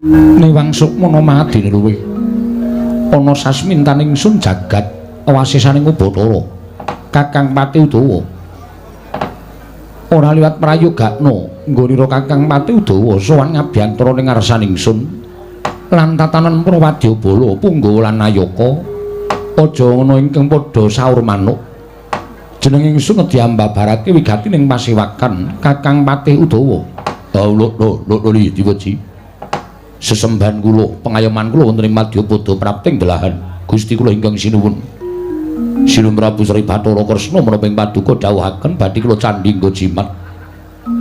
Niwang sukmana madine luwih ana sasmintaning sun jagat wasisaning Ubathara Kakang Pati Udawa ora liwat prayogakna nggonira Kakang Pati Udawa sowan ngabiyantara ning ngarsaning sun lan tatanan para wadyabala punggawa lan nayaka aja ana ingkang padha saur manuk. Jeneng ingsun diambabarake wigati ning pasewakan Kakang Patih Udawa. Lho lho lho diweji sesembahan kula pengayoman kula wonten ing madyapada prapting delahan Gusti kula ingkang sinuwun. Sinuwun Prabu Sri Bathara Kresna menapa ing paduka dawuhaken badhe kula candhi nggo jimat.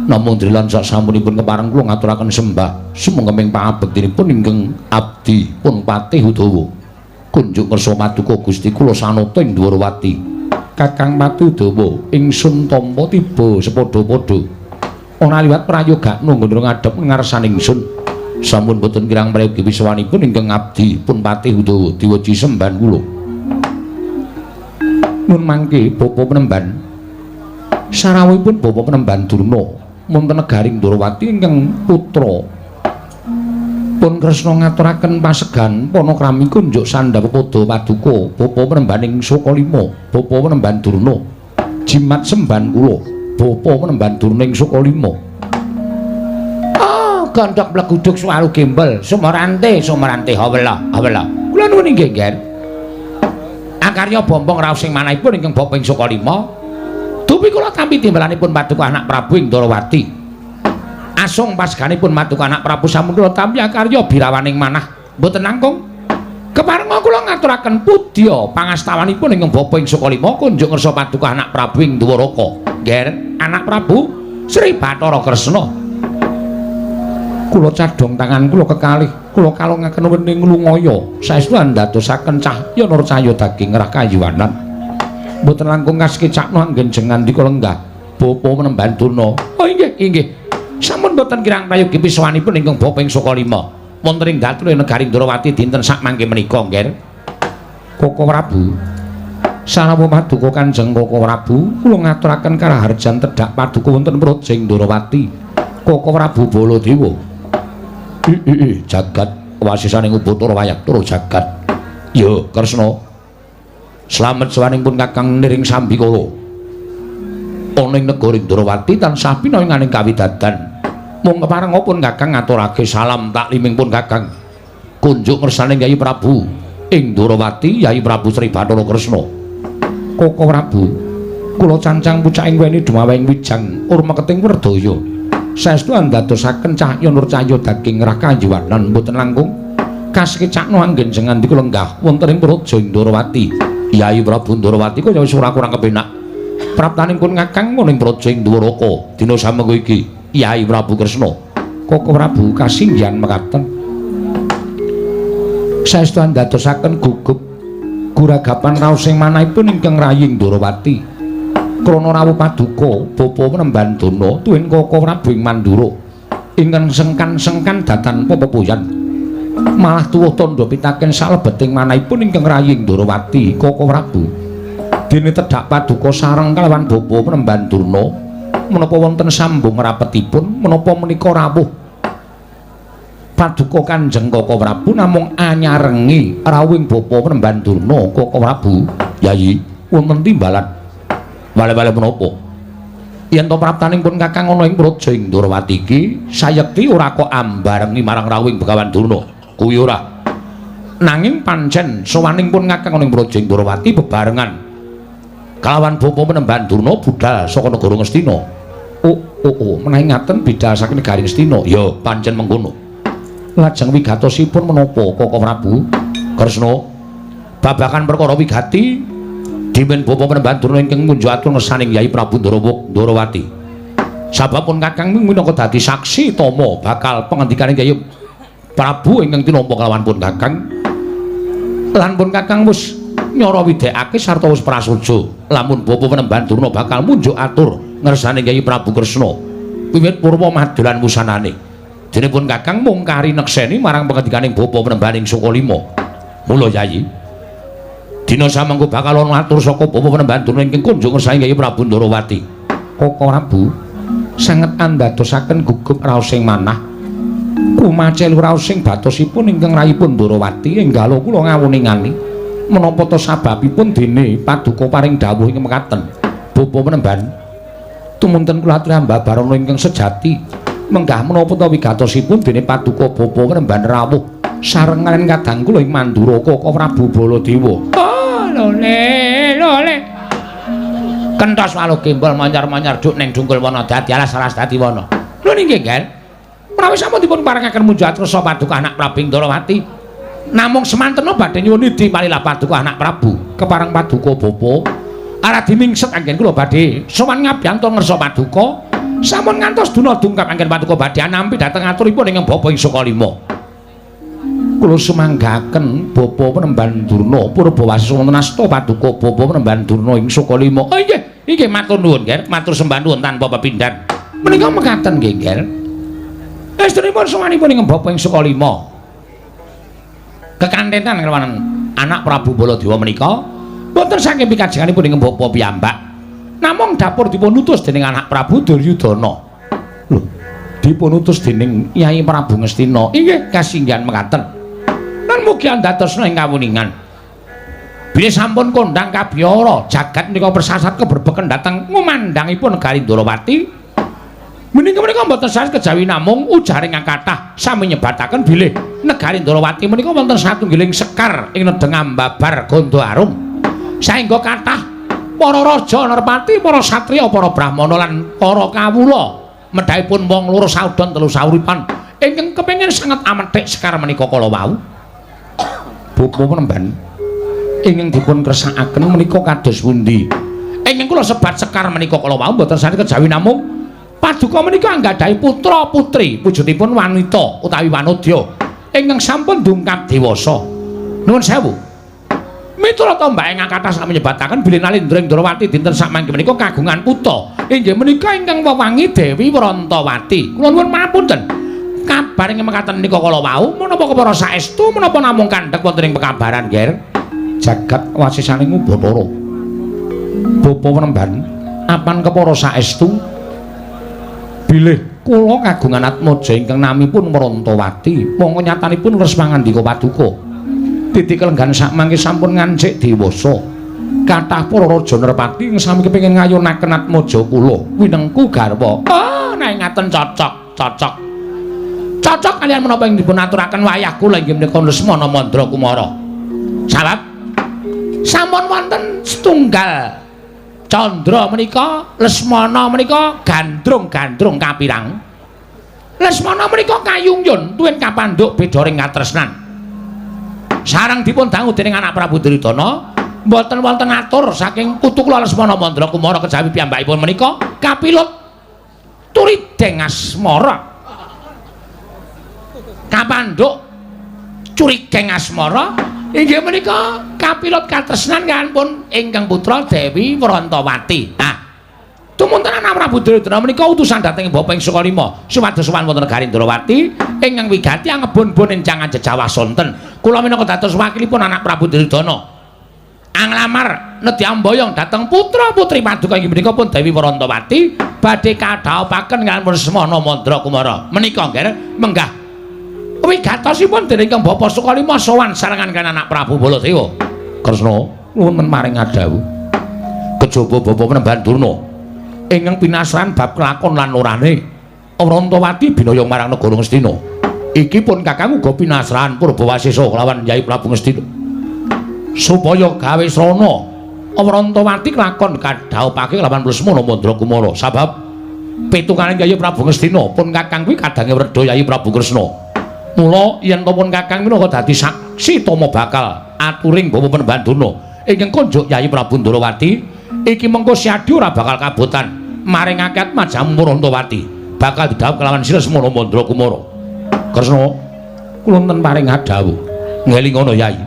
Namung drilan sak sampunipun kepareng kula ngaturaken sembah sumangga pangabektinipun ingkang abdi pun Patih Udawa. Kunjuk ngersa paduka Gusti kula sanata ing Dwarawati. Kakang Patih Udawa ingsun tampa tiba sepadha-padha. Ora liwat prayogakna nggon ngadhep ngarsaning ingsun. Sampun boten kirang prayogi wiswanipun ingkang abdi pun Patih Udawa diweji sembahan kula. Nun mangke bapa penemban sarawuhipun bapa penemban Durna wonten negaring Ndorowati ingkang putra pun Kresna ngaturaken pasegan panakrami kunjuk sandha pepada paduka bapa penembaning Sukalima bapa penemban Durna jimat sembahan kula bapa penemban Durna ing Sukalima. Gondok pleguduk suwaru gembel sumorante sumorante hawela hawela kula nuwun inggih ngger. Akarya bombong raos sing manahipun ingkang bapa ing Sukalima dupi kula tampi timbalanipun paduka anak Prabu ing Ndorowati. Asung pasganipun paduka anak Prabu sampun kula tampi akarya birawaning manah mboten langkung keparenga kula ngaturaken pudya pangastawanipun ingkang bapa ing Sukalima kunjuk ngersa paduka anak Prabu ing Dwaraka. Ngger anak Prabu Sri Bathara Kresna. Kula cadhong tangan kula kekalih kula kalungaken wening lungaya saestu andadosaken cahya nurcaya daging ngerah kayuwanan mboten langkung kasekecakno anggen jeng ngandika lenggah bapa penemban Durna. Oh inggih inggih sampun mboten kirang prayogi piswanipun ingkang bapa ing Sukalima wonten ing datul negari Ndorowati dinten sakmangke menika ngger. Koko Prabu sarawuh paduka Kanjeng Koko Prabu kula ngaturaken karaharjan tedhak paduka wonten praja ing Ndorowati. Koko Prabu Baladewa jagat wasisaning Ubathara wayah jagat. Ya Kresna slamet sawaning pun Kakang niring sambikala ana ing negara Ndorowati tansah pinaringaning kawidadan. Mung keparenga pun Kakang ngaturake salam takliming pun Kakang kunjuk ngersaning Yayi Prabu ing Ndorowati Yayi Prabu Sri Bathara Kresna. Koko Prabu kula cancang pucaking weni dumaweng wijang urmeketing werdaya saestu andadosaken cahya nurcaya daging ngerah kayiwanan mboten langkung kasekecakno anggen jeng ngandika lenggah wonten ing praja Ndorowati. Yayi Prabu Ndorowati kaya wis ora kurang kepenak praptaning pun Kakang ana ing praja ing Dwaraka dina samengko iki Yayi Prabu Kresna. Koko Prabu kasinggihan mekaten saestu andadosaken gugup guragapan raos sing manahipun ingkang rayi Ndorowati krana rawuh paduka bapa penemban Durna tuwin Koko Prabu ing Mandura ingkang sengkan-sengkan datan pepepuyan malah tuwuh tandha pitaken salebeting manahipun ingkang rayi Ndorowati. Koko Prabu dene tedhak paduka sareng kalawan bapa penemban Durna menapa wonten sambung rapetipun menapa menika rawuh paduka Kanjeng Koko Prabu namung anyarengi rawuhing bapa penemban Durna. Koko Prabu Yayi wonten timbalan wale-wale menapa yen to praptaning pun Kakang ana ing praja ing Ndorowati iki sayekti ora kok ambarengi marang rawuhing Begawan Durna kuwi ora nanging pancen sowaning pun Kakang ana ing praja ing Ndorowati bebarengan kalawan bapa penemban Durna budal saka negara Ngastina. Oh oh oh menawi ngaten bidal saking negari Ngastina ya pancen mengkono. Lajeng wigatosipun menapa Koko Prabu Kresna babagan perkara wigati dimen bapa penemban Durna ingkang ngunjuk atur ngersaning Yayi Prabu Ndorowati. Sabab pun Kakang minangka dadi saksi tama bakal pengendikane Yayi Prabu ingkang tinampa kalawan pun Kakang. Lan pun Kakang wis nyara widekake sarta wis prasaja lamun bapa penemban Durna bakal munjuk atur ngersane Yayi Prabu Kresna wiwit purwa madolan wusanane. Dene pun Kakang mung kari nekseni marang pengendikaning bapa penembaning Sukalima. Mula Yayi dina samengko bakal ana atur saka bapa penemban Durna ingkang kunjung ngersane Yayi Prabu Ndorowati. Koko Prabu sanget andadosaken gugup raos sing manah. Kumacel raos sing batosipun ingkang rayipun Ndorowati enggalo kula ngawuningani menapa ta sababipun dene paduka paring dawuh ing mekaten. Bapa Penemban, tumunten kula aturi ambabarana ingkang sejati. Menggah menapa ta wigatosipun dene paduka Bapa Penemban rawuh sareng kaliyan kadang kula ing Mandura Kaka Prabu Baladewa. Oh, lole lole. Kentos waluh gembol manyar-manyar duk ning dungkul wana dadi alas alas dadi wana. Lho nggih, Ger. Menawi sampun dipun parengaken munjat rasa paduka anak Prabu Ndorowati. Namung semantena badhe nyuwun idi palilah paduka anak Prabu kepareng paduka bapa. Aradi mingset anggen kula badhe sowan ngabyanto ngersa paduka. Sampun ngantos duna dungkap anggen paduka badhe anampi dhateng aturipun ingkang Bapa ing Sukalima. Kula sumanggaken Bapa Penemban Durna Purbawasesa wonten asta paduka Bapa Penemban Durna ing Sukalima. Oh inggih, inggih matur nuwun, Ger. Matur sembah nuwun tanpa pepindhan. Menika mekaten nggih, Ger. Estunipun sowanipun ing Bapa ing Sukalima. Kekantenan kelawan anak Prabu Baladewa menika boten saking pikajenganipun ing Bapa piyambak. Namung dapur dipun utus dening anak Prabu Duryudana. Lho, dipun utus dening Yai Prabu Ngastina. Inggih kasinggihan mekaten. Lan mugi andadosna ing kawuningan. Bilih sampun kondhang kabiyara jagat menika persasat keberbeken dhateng ngumandhangipun negari Ndorowati. Menika menika mboten sanes kejawi namung ujaring kathah sami nyebataken bilih negari Ndorowati menika wonten satunggiling sekar ing nedheng ambabar Gandha Arum. Saengga kathah para raja nerpati, para satriya, para brahmana lan para kawula medhahipun wong loro saudon telu sauripan ingkang kepengin sanget amethik sekar menika kala wau. Bapa Penemban ingkang dipun kersakaken menika kados pundi? Ingkang kula sebat sekar menika kala wau mboten sanes kejawi namung paduka menika anggadhahi putra putri wujudipun wanita utawi wanodya ingkang sampun dungkap dewasa. Nuwun sewu. Miturut tombake kathah sami nyebataken bilih Nalindra ing Ndrawati dinten sakmangke menika kagungan putra. Inggih menika ingkang wewangi Dewi Wrantawati. Kula nuwun mapunten. Kabar ing mekaten menika kala wau menapa kepara saestu menapa namung kandhek wonten ing pekabaran, Ger? Jagat wasisaning Ubathara. Bapa Penemban, apan kepara saestu bilih kula kagungan atmaja ingkang namipun Wrantawati. Mongko nyatanipun leres pangandika paduka. Titi kelenggan sakmangke sampun ngancik dewasa. Kathah para raja nerpati ing sami kepengin ngayunaken atmaja kula winengku garwa. Oh, nek ngaten cocok, cocok. Cocok kalian menapa ing dipun aturaken wayah kula inggih menika Lesmana Mandra Kumara. Sabab sampun wonten setunggal candra menika Lesmana menika gandrung-gandrung kapirang. Lesmana menika kayungyun tuwin kapandhuk bedaring katresnan. Sareng dipun dangu dening anak Prabu Duryudana, mboten wonten atur saking putu kula Lesmana Mandra Kumara kejawi piyambakipun menika kapilut turideng asmara. Kapandhuk curigeng asmara inggih menika kapilut katresnan kaliyan ingkang putra Dewi Wrantawati. Nah, tumunten anak Prabu Duryudana menika utusan dhateng Bapa ing Sukalima supados sowan wonten negari Ndrawati ingkang wigati angebun-bun encangan jejawah sonten. Kula minangka dados wakilipun anak Prabu Duryudana anglamar nedhi amboyong dhateng putra-putri paduka inggih menika pun Dewi Wrantawati badhe kadhaupaken kaliyan Lesmana Mandra Kumara. Menika nggih menggah wigatosipun dening Kang Bapa Sukalima sowan sarengan kaliyan anak Prabu Baladewa. Kresna nuwun maring adhawuh. Kejaba Bapa Penemban Durna ingkang pinasran bab kelakon lan orane Wrantawati binaya marang negara Ngastina. Iki pun kakang uga pinasran Purbawasesa kelawan Yai Prabu Ngastina. Supaya gawe srana Wrantawati kelakon kadhaupake kelawan Lesmana Mandra Kumara. Sabab pitungane Yai Prabu Ngastina pun kakang kuwi kadange wredha Yai Prabu Kresna. Mula yen to pun kakang minangka dadi saksi tama bakal aturing Bapa Penemban Durna ingkang konjuk Yai Prabu Ndrawati iki mengko siadi ora bakal kabotan maringake atmajamu Wrantawati bakal didhawuh kelawan Sri Lesmana Mandra Kumara. Kresna kula wonten paring adhawuh ngelingono Yai.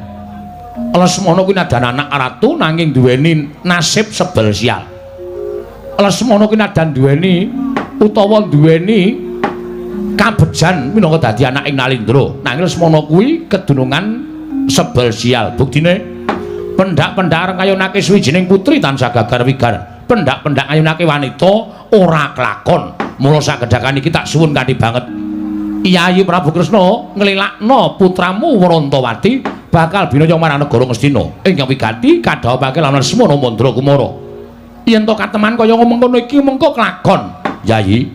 Lesmana kuwi nadan anak ratu nanging duweni nasib sebel sial. Lesmana kuwi nadan duweni utawa duweni kabejan minangka dadi anak ing Nalindra. Nanging Lesmana kuwi kedunungan sebel sial. Buktine pendak-pendak arep ngayunake suwijining putri tansah gagar wigar. Pendak-pendak ngayunake wanita ora kelakon. Mula sakedhakan iki tak suwun kanthi banget. Yayi Prabu Kresna nglilakno putramu Wrantawati bakal binaya marang negara Ngastina. Ingkang wigati kadhawuhake lawan Lesmana Mandra Kumara. Yen to kateman kaya mengkono iki mengko kelakon. Yayi,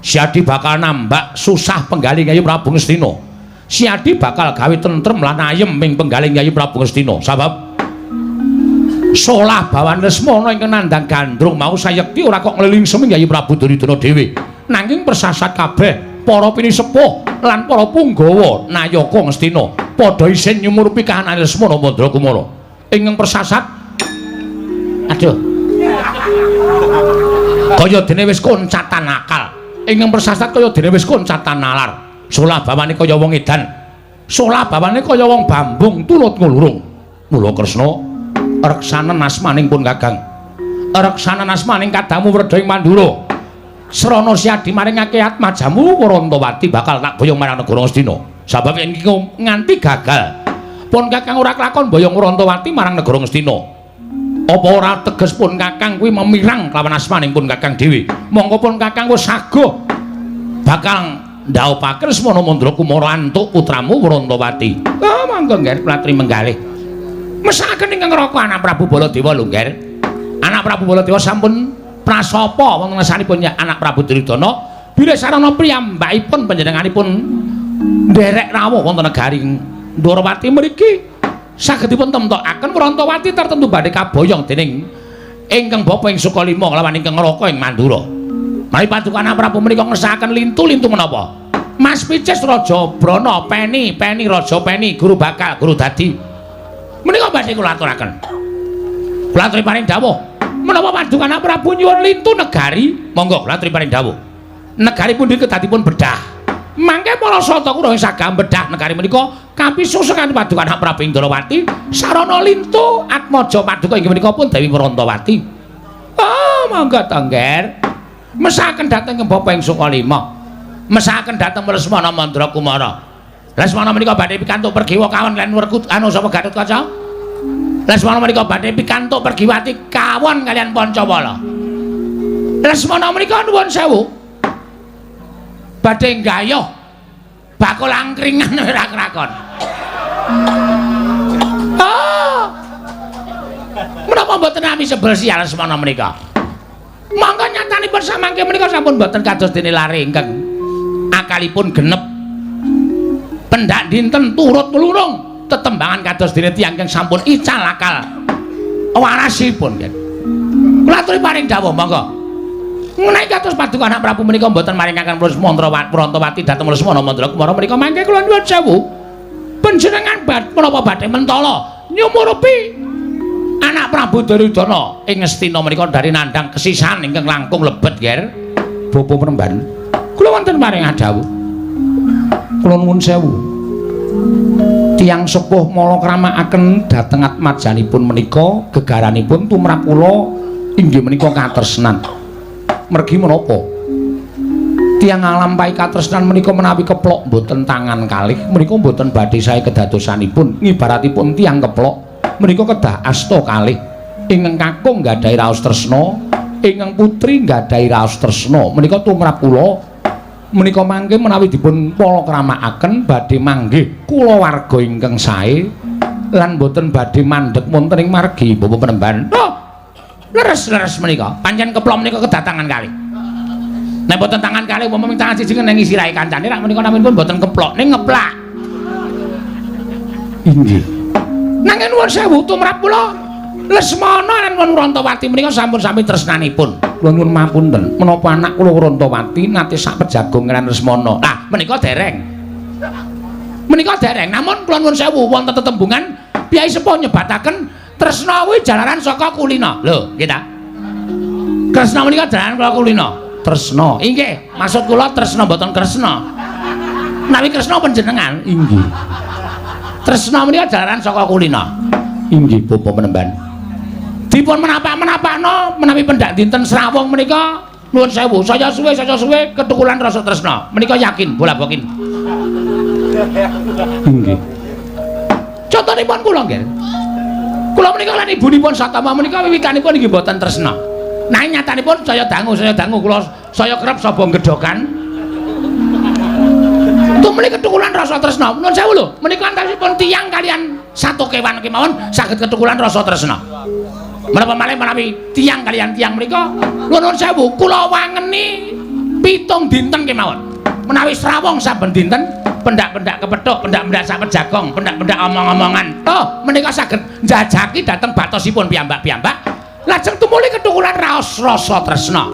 Siadi bakal nambak susah penggalih Yayi Prabu Ngastina. Siadi bakal gawe tentrem lan ayem ing penggalih Yayi Prabu Ngastina. Sabab solah bawan Lesmana ingkang nandhang gandrung mau sayekti ora kok ngliling semi Yayi Prabu Duryudana dhewe. Nanging persasat kabeh para pinisepuh lan para punggawa nayaka Ngastina padha isin nyumurupi kahanan Lesmana Mandra Kumara. Ingkang persasat aduh kaya dene wis koncatan akal. Ingkang persasat kaya dene wis koncatan nalar. Solah bawane kaya wong edan. Solah bawane kaya wong bambung turut nglurung. Mula Kresna reksanen asmaning pun Kakang. Reksanen asmaning kadamu wredha ing Mandura. Srana Siadi maringake atmajamu Wrantawati bakal tak boyong marang negara Ngastina. Sabab yen iki nganti gagal, pun Kakang ora kelakon boyong Wrantawati marang negara Ngastina. Apa ora teges pun Kakang kuwi memirang kelawan asmaning pun Kakang dhewe. Mongko pun Kakang wis saguh bakal ndhaupake Lesmana Mandra Kumara antuk putramu Wrantawati. Ah monggo ngger kula aturi menggalih. Mesakaken ingkang Raka anak Prabu Baladewa lho ngger. Anak Prabu Baladewa sampun prasapa wonten ngersanipun anak Prabu Duryudana bilih sarana piyambakipun panjenenganipun nderek rawuh wonten negari Ndorowati mriki sagedipun temtokaken Wrantawati tertentu badhe kaboyong dening ingkang bapa ing Sukalima nglawan ingkang Raka ing Mandura. Mari paduka anak Prabu menika ngersakaken lintu-lintu menapa? Mas Picis Raja Brana Peni, Peni Raja Peni, guru bakal, guru dadi. Menika badhe kula aturaken. Kula aturi paring dawuh. Menapa paduka anak Prabu nyuwun lintu negari? Monggo kula aturi paring dawuh. Negari pundi kedadipun bedah. Mangke para sata kura ing sagah bedah negari menika kapisu sekali paduka anak Prabu ing Ndorowati sarana lintu atmaja paduka inggih menika pun Dewi Wrantawati. Oh, monggo to, Ngger. Mesaken dhateng Bapa ing Sukalima. Mesaken dhateng Lesmana Mandra Kumara. Lesmana menika badhe pikantuk pergiwa kawon lan werkut anu sapa Gatotkaca? Lesmana menika badhe pikantuk pergiwati kawon kalian Pancawala. Lesmana menika nuwun sewu. Badhe nggayuh bakul angkringan ora krakon. Ah. Menapa mboten nami sebel sial Lesmana menika? Monggo nyatanipun samangke menika sampun mboten kados dene lare ingkang akalipun genep. Pendak dinten turut mlurung tetembangan kados dene tiyang ingkang sampun ical akal warasipun. Kula aturi paring dawuh monggo. Menawi kados paduka anak Prabu menika mboten maringaken Mantra Wrantawati dhateng Lesmana Mandra Kumara menika mangke kula nyuwun sewu. Panjenengan menapa badhe mentala nyumurupi anak Prabu Duryudana ing Ngastina menika dari nandhang kesisan ingkang langkung lebet, Ger. Bapa Premban, kula wonten paring dawuh. Kula nuwun sewu. Tiyang sepuh mala kramakaken dhateng atmajanipun menika gegaranipun tumrap kula inggih menika katresnan. Mergi menapa? Tiyang nglampahi katresnan menika menawi keplok mboten tangan kalih menika mboten badhe sae kedadosanipun. Ngibaratipun tiyang keplok menika kedah asta kalih. Ingkang kakung nggadahi raos tresna, ingkang putri nggadahi raos tresna. Menika tumrap kula menika mangke menawi dipun pala kramakaken badhe manggih kulawarga ingkang sae lan boten badhe mandheg wonten ing margi Bapak Penemban. Oh, leres-leres menika. Pancen keplok menika kedatangan kalih. Nek boten tangan kalih umpama ming tangan siji ngenengi sirahe kancane rak menika naminipun boten keplok ning ngeplak. Inggih. Nanging nuwun sewu tumrap kula Lesmana lan Wrantawati menika sampun sami tresnanipun. Kula nyuwun mapunten, menapa anak kula Wrantawati nate sak pejagong lan Lesmana? Lah, menika dereng. Menika dereng, namun kula nyuwun sewu wonten tetembungan piyai sepuh nyebataken tresna kuwi jalaran saka kulina. Lho, nggih ta? Kresna menika jalaran kula kulina. Tresna. Inggih, maksud kula tresna mboten Kresna. Menawi Kresna panjenengan? Inggih. Tresna menika jalaran saka kulina. Inggih, Bapak Penemban. Dipun menapak-menapakno menawi pendak dinten srawung menika nuwun sewu, saya suwe ketukulan rasa tresna. Menika yakin bola bokin. Inggih. Contonipun kula nggih. Kula menika lan ibunipun Satama menika wiwitanipun inggih mboten tresna. Nanging nyatanipun saya dangu kula saya kerep saba gedhokan. Tumuli ketukulan rasa tresna. Nuwun sewu lho, menika antawisipun tiyang kalian satu kewan kemawon saged ketukulan rasa tresna. Menapa malih menawi tiyang kalian tiyang menika nuwun sewu kula wangeni 7 dinten kemawon. Menawi srawung saben dinten, pendak-pendak kepethuk, pendak-pendak sak pejagong, pendak-pendak omong-omongan. Oh, menika saged njajaki dhateng batosipun piyambak-piyambak. Lajeng tumuli ketukulan raos rasa tresna.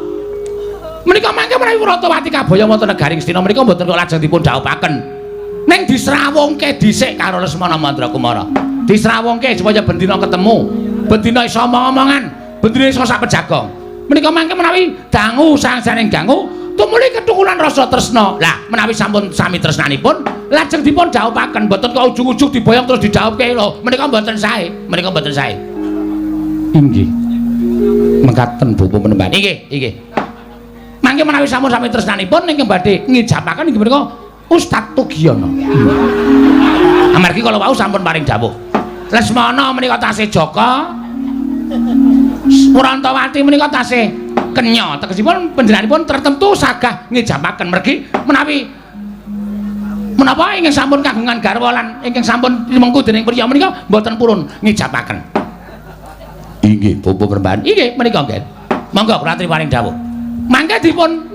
Menika mangke menawi Wrantawati kaboyong wonten negari Ngastina menika mboten kok lajeng dipun dhawuhaken. Ning disrawungke dhisik karo Lesmana Mandrakumara. Disrawungke supaya bendina ketemu, bendina iso omong-omongan, bendina iso sak pejagong. Menika mangke menawi dangu sangsaning dangu tumuli ketukulan rasa tresna. Lah menawi sampun sami tresnanipun lajeng dipun dhawuhaken, mboten kok ujug-ujug diboyong terus didhawuhke lho. Menika mboten sae, menika mboten sae. Inggih. Mekaten Bapak Penemban. Inggih, inggih. Mangke menawi sampun sami tresnanipun ingkang badhe ngijabaken inggih menika Ustaz Tugiono. Amargi kala wau sampun paring dawuh. Lesmana menika tasih jaka, Wrantawati menika tasih kenya. Tegesipun panjenenganipun tertentu sagah ngijabaken mergi menawi menapa ingkang sampun kagungan garwa lan ingkang sampun limengku dening priya menika mboten purun ngijabaken. Inggih, Bapak Penemban. Inggih menika nggih. Monggo kula aturi paring dawuh. Mangke dipun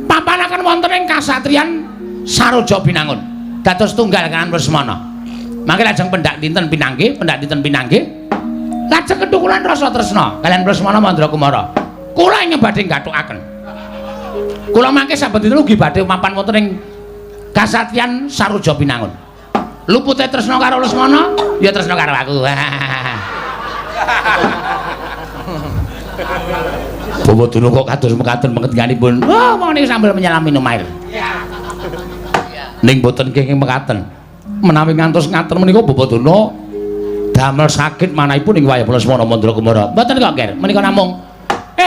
papanaken wonten ing kasatriyan Saroja Binangun. Dados tunggal kaliyan Lesmana. Mangke lajeng pendak dinten pinanggih, pendak dinten pinanggih. Lajeng ketukulan rasa tresna kaliyan Lesmana Mandrakumara. Kula ingkang badhe gathukaken. Kula mangke saben dinten ugi badhe mapan wonten ing kasatriyan Saroja Binangun. Lupute tresna karo Lesmana, ya tresna karo aku. Bawa dulu kok kados mekaten pengertianipun. Wah, wong niku sambil menyelam minum air. Ning boten kenging mekaten. Menawi ngantos ngaten menika Bapak Durna damel sakit manahipun ing wayah Lesmana Mandrakumara. Mboten kok, Ger. Menika namung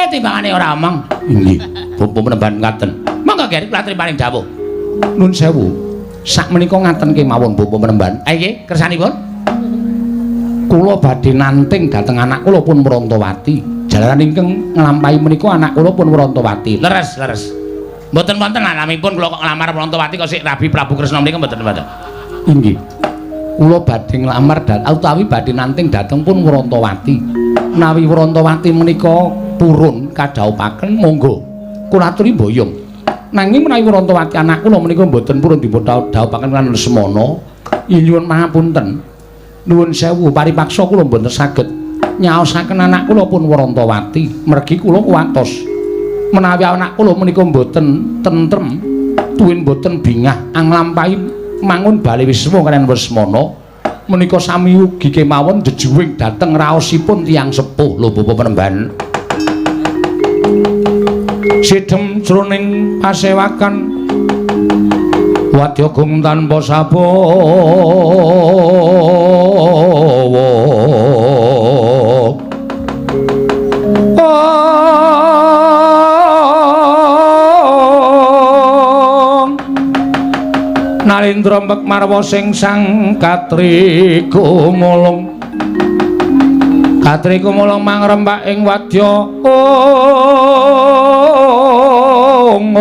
timbangane ora omong. Inggih, Bapak Penemban ngaten. Monggo Ger, kula aturi paring dawuh. Nun sewu. Sak menika ngaten kemawon Bapak Penemban. Ha nggih, kersanipun. Kula badhe nanting dhateng anak kula pun Wrantawati. Jalaran ingkang nglampahi menika anak kula pun Wrantawati. Leres, leres. Mboten wonten alamipun kula kok nglamar Wrantawati kok sik rabi Prabu Kresna menika mboten wonten. Inggih. Kula badhe nglamar utawi badhe nanting dhateng pun Wrantawati. Menawi Wrantawati menika purun kadhawuhaken monggo. Kula aturi mboyong. Nanging menawi Wrantawati anak kula menika mboten purun dipun dhawuhaken lan Lesmana, nyuwun pangapunten. Nuwun sewu paripaksa kula mboten saged nyaosaken anak kula pun Wrantawati mergi kula kuwatos menawi anak kula menika mboten tentrem tuwin mboten bingah anglampahi mangun bali wisma kaliyan Lesmana menika sami ugi kemawon jejuwing dhateng raosipun tiyang sepuh lho Bapak Penemban. Sidhem jroning pasewakan wadya gung tanpa sabawa. Narendra mek marwa sing sang katri gumulung, katri gumulung mangrembak ing wadya ong.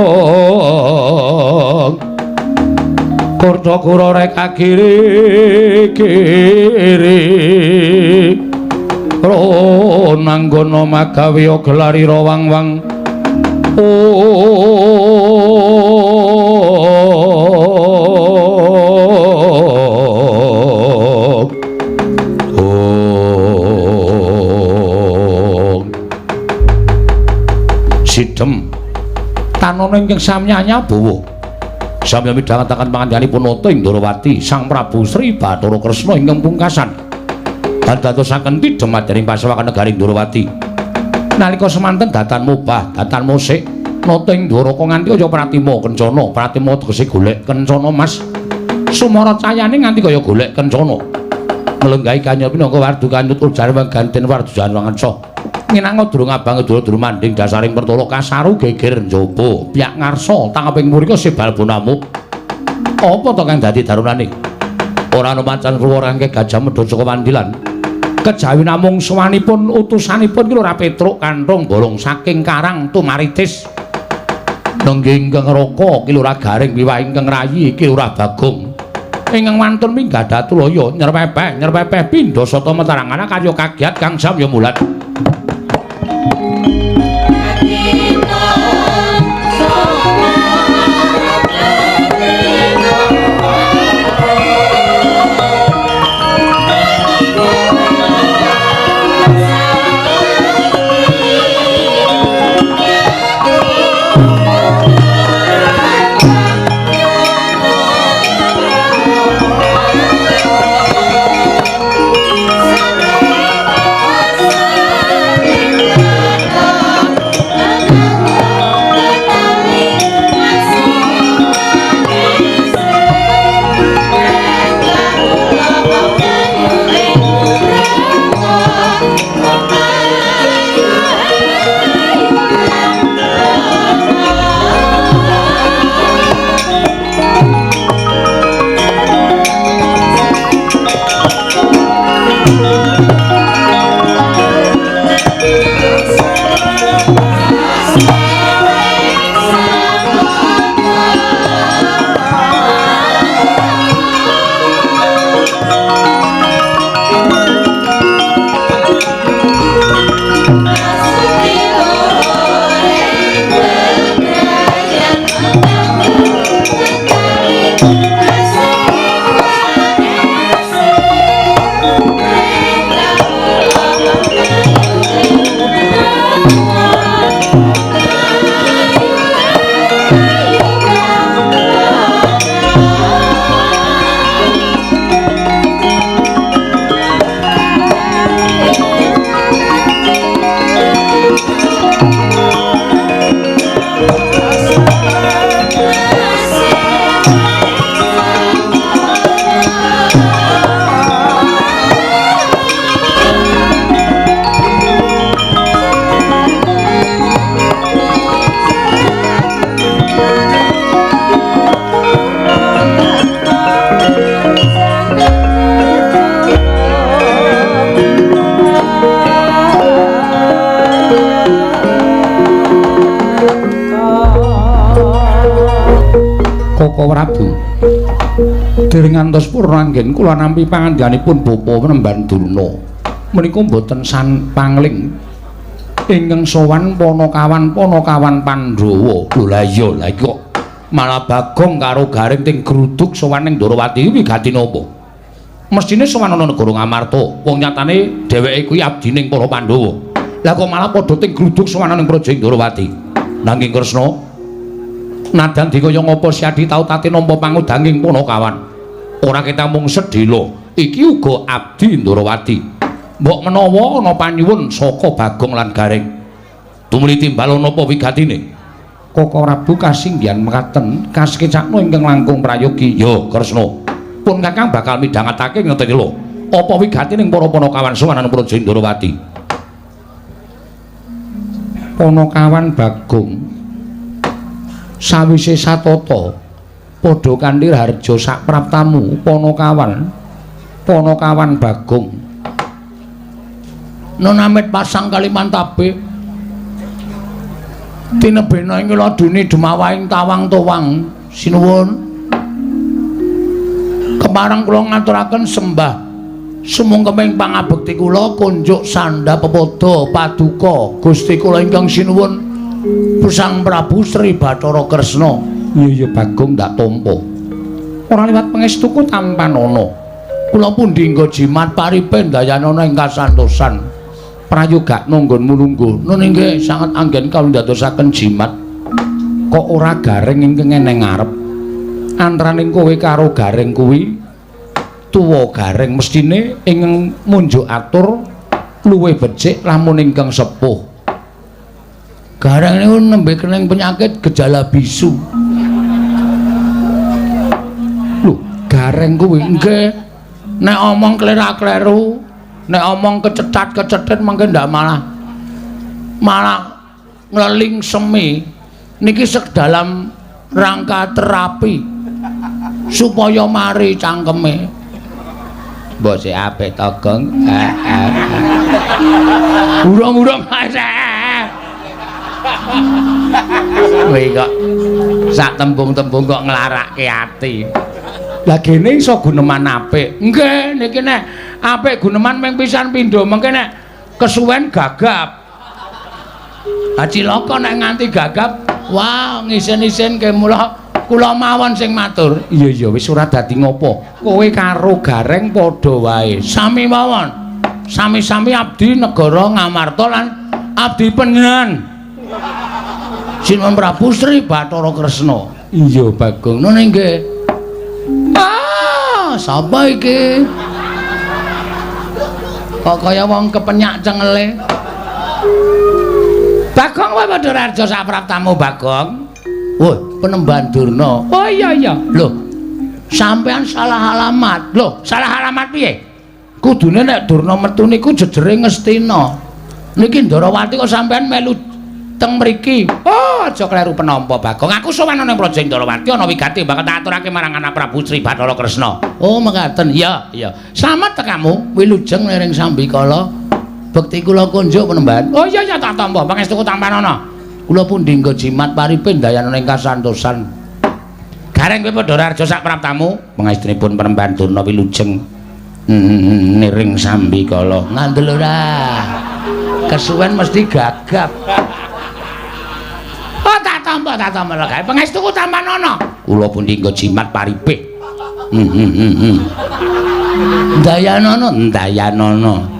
Kurta kura rek kiri kiri ronanggana magawe gelarira wang-wang. Sidhem tanana ingkang samyanya bawa samya midhangetaken pangandhanipun nata ing Ndorowati Sang Prabu Sri Bathara Kresna ingkang pungkasan dadosaken tidhem madyaning pasewakan negari Ndorowati. Nalika semanten datan mubah, datan musik nata ing Ndoraka nganti kaya Pratima Kencana. Pratima tegese golek kencana Mas. Sumara cayane nganti kaya golek kencana. Nglenggahi kanya pinangka wardu kanyut ujar ganten wardu wanganca. Nginanga durung abang durung manding dasaring pertala kasaru geger njaba piyak ngarsa tangeping murika sebal bonamu. Apa to kang dadi darunane? Ora ana macan kruwa rangke gajah medhot saka wandilan. Kejawi namung sowanipun utusanipun ki ora petruk kanthong bolong saking karang tumaritis. Nenggih ingkang Raka Ki Lurah Garing wiwah ingkang rayi Ki Lurah Bagong. Ingkang wantun minggah datulaya nyerpepeh nyerpepeh pindha sata metarangan karya kagiat kang samya mulat. Koko Prabu, dereng ngantos purna anggen kula nampi pangandikanipun Bapa Penemban Durna. Menika mboten san pangling ingkang sowan panakawan panakawan Pandhawa. Lho lah iya, lah iki kok malah Bagong karo Gareng ting gruduk sowan ning Ndorowati wigati napa? Mesthine sowan ana negara Ngamarta. Wong nyatane dheweke kuwi abdining para Pandhawa. Lah kok malah padha ting gruduk sowan ning Praja Ndorowati. Nanging Kresna, nadan dikaya ngapa Siadi tau tate nampa pangudanging panakawan. Ora ketang mung sedhela, iki uga abdi Ndorowati. Mbok menawa ana panyuwun saka Bagong lan Gareng. Tumuli timbal napa wigatine? Koko Prabu kasinggihan mekaten kasekecakno ingkang langkung prayogi. Ya, Kresna. Pun Kakang bakal midhangetake ngeteni lho. Apa wigatining para panakawan sowan ana Praja Ndorowati? Panakawan Bagong sawise satata padha kanthi harja sapraptamu panakawan panakawan Bagong nonamit pasang Kalimantabe tinebena ing ladune dumawahing tawang towang. Sinuwun kepareng kula ngaturaken sembah sumungkeming pangabekti kula kunjuk sandha pepada paduka Gusti kula ingkang sinuwun Sang Prabu Sri Bathara Kresna. Iya iya Bagong ndak tampa. Ora liwat pangestuku tampanana. Kula pundi nggo jimat paripe ndayanana ing kasantosan. Prayogakna nggonmu lungguh. Nun inggih sanget anggen kawula ndadosaken jimat. Kok ora Gareng ingkang eneng ngarep? Antaraning kowe karo Gareng kuwi tuwa Gareng mesthine ingkang munjuk atur luwih becik lamun ingkang sepuh. Gareng niku nembe kening penyakit gejala bisu. Lho, Gareng kuwi nggih nek omong klera-kleru, nek omong kecetat-kecetit mangke ndak malah malah ngleling semi. Niki sek dalam rangka terapi supaya mari cangkeme. Mbok sik apik to, Gong. Urung-urung. Kowe kok sak tembung-tembung kok nglarake ati. Lah gene iso guneman apik. Nggih, niki nek apik guneman ming pisan pindho, mengke nek kesuwen gagap. Ha cilaka nek nganti gagap, wah ngisen-isen ke mula kula mawon sing matur. Iya iya wis ora dadi ngopo. Kowe karo Gareng padha wae. Sami mawon. Sami-sami abdi negara Ngamarta lan abdi panjenengan. Sinuwun Prabu Sri Bathara Kresna. Iya Bagong. Ngono nggih. Ah, sapa iki? Kok kaya wong kepenyak cengele. Bagong wae padha raja sapraptamu Bagong. Wah, Penemban Durna. Oh iya iya. Lho, sampean salah alamat. Lho, salah alamat piye? Kudune nek Durna metu niku jejere Ngastina. Niki Ndarawati kok sampean melu teng mriki. Oh, aja kleru penampa Bagong. Aku sowan ana ing Praja Ndarawati ana wigati bakal tak aturake marang anak Prabu Sri Bathara Kresna. Oh, mekaten. Iya, iya. Slamet tekamu, wilujeng niring sambikala. Bekti kula kunjuk Penemban. Oh iya iya tak tampa, pangestuku tampanana. Kula pundi nggo jimat paripe ndayana ing kasantosan. Gareng kowe padha raja sak praptamu, pangestunipun Penemban Durna wilujeng niring sambikala. Ngandel ora. Kesuwen mesti gagap. Oh tak tampa lho gawe pangestuku tampanana. Kula pundi nggo jimat paripe. Ndayanana, ndayanana.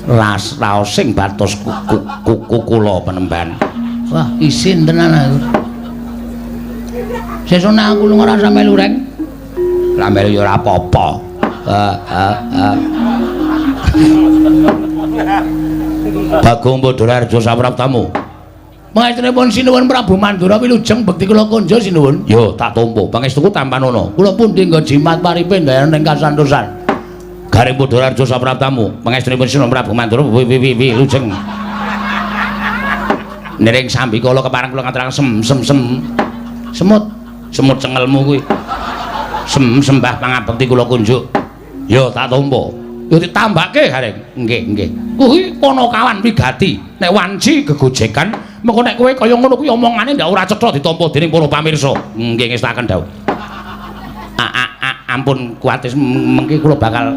Ras raosing batos kuku kula Penemban. Wah, isin tenan aku. Sesuk nek aku lunga ora sampe lureng. Lah melu ya ora apa-apa. Ha. Bagong Badararja sapraptamu. Pangestunipun sinuwun Prabu Mandura wilujeng bekti kula kunjuk sinuwun. Yo tak tampa. Pangestuku tampanana. Kula pundi nggo jimat paripe ndayana ing kasantosan. Gareng Badararja sapraptamu. Pangestunipun sinuwun Prabu Mandura wilujeng. Niring sambikala kepareng kula ngaturaken sem sem sem. Semut, semut cengelmu kuwi. Sem sembah pangabekti kula kunjuk. Yo tak tampa. Yo ditambake Gareng. Nggih, nggih. Kuwi Panakawan wigati. Nek wanci gegojekan, mengko nek kowe kaya ngono kuwi omongane ndak ora cetha ditampa dening para pamirsa. Nggih ngestaken dawuh. Ampun kuwatir mengki kula bakal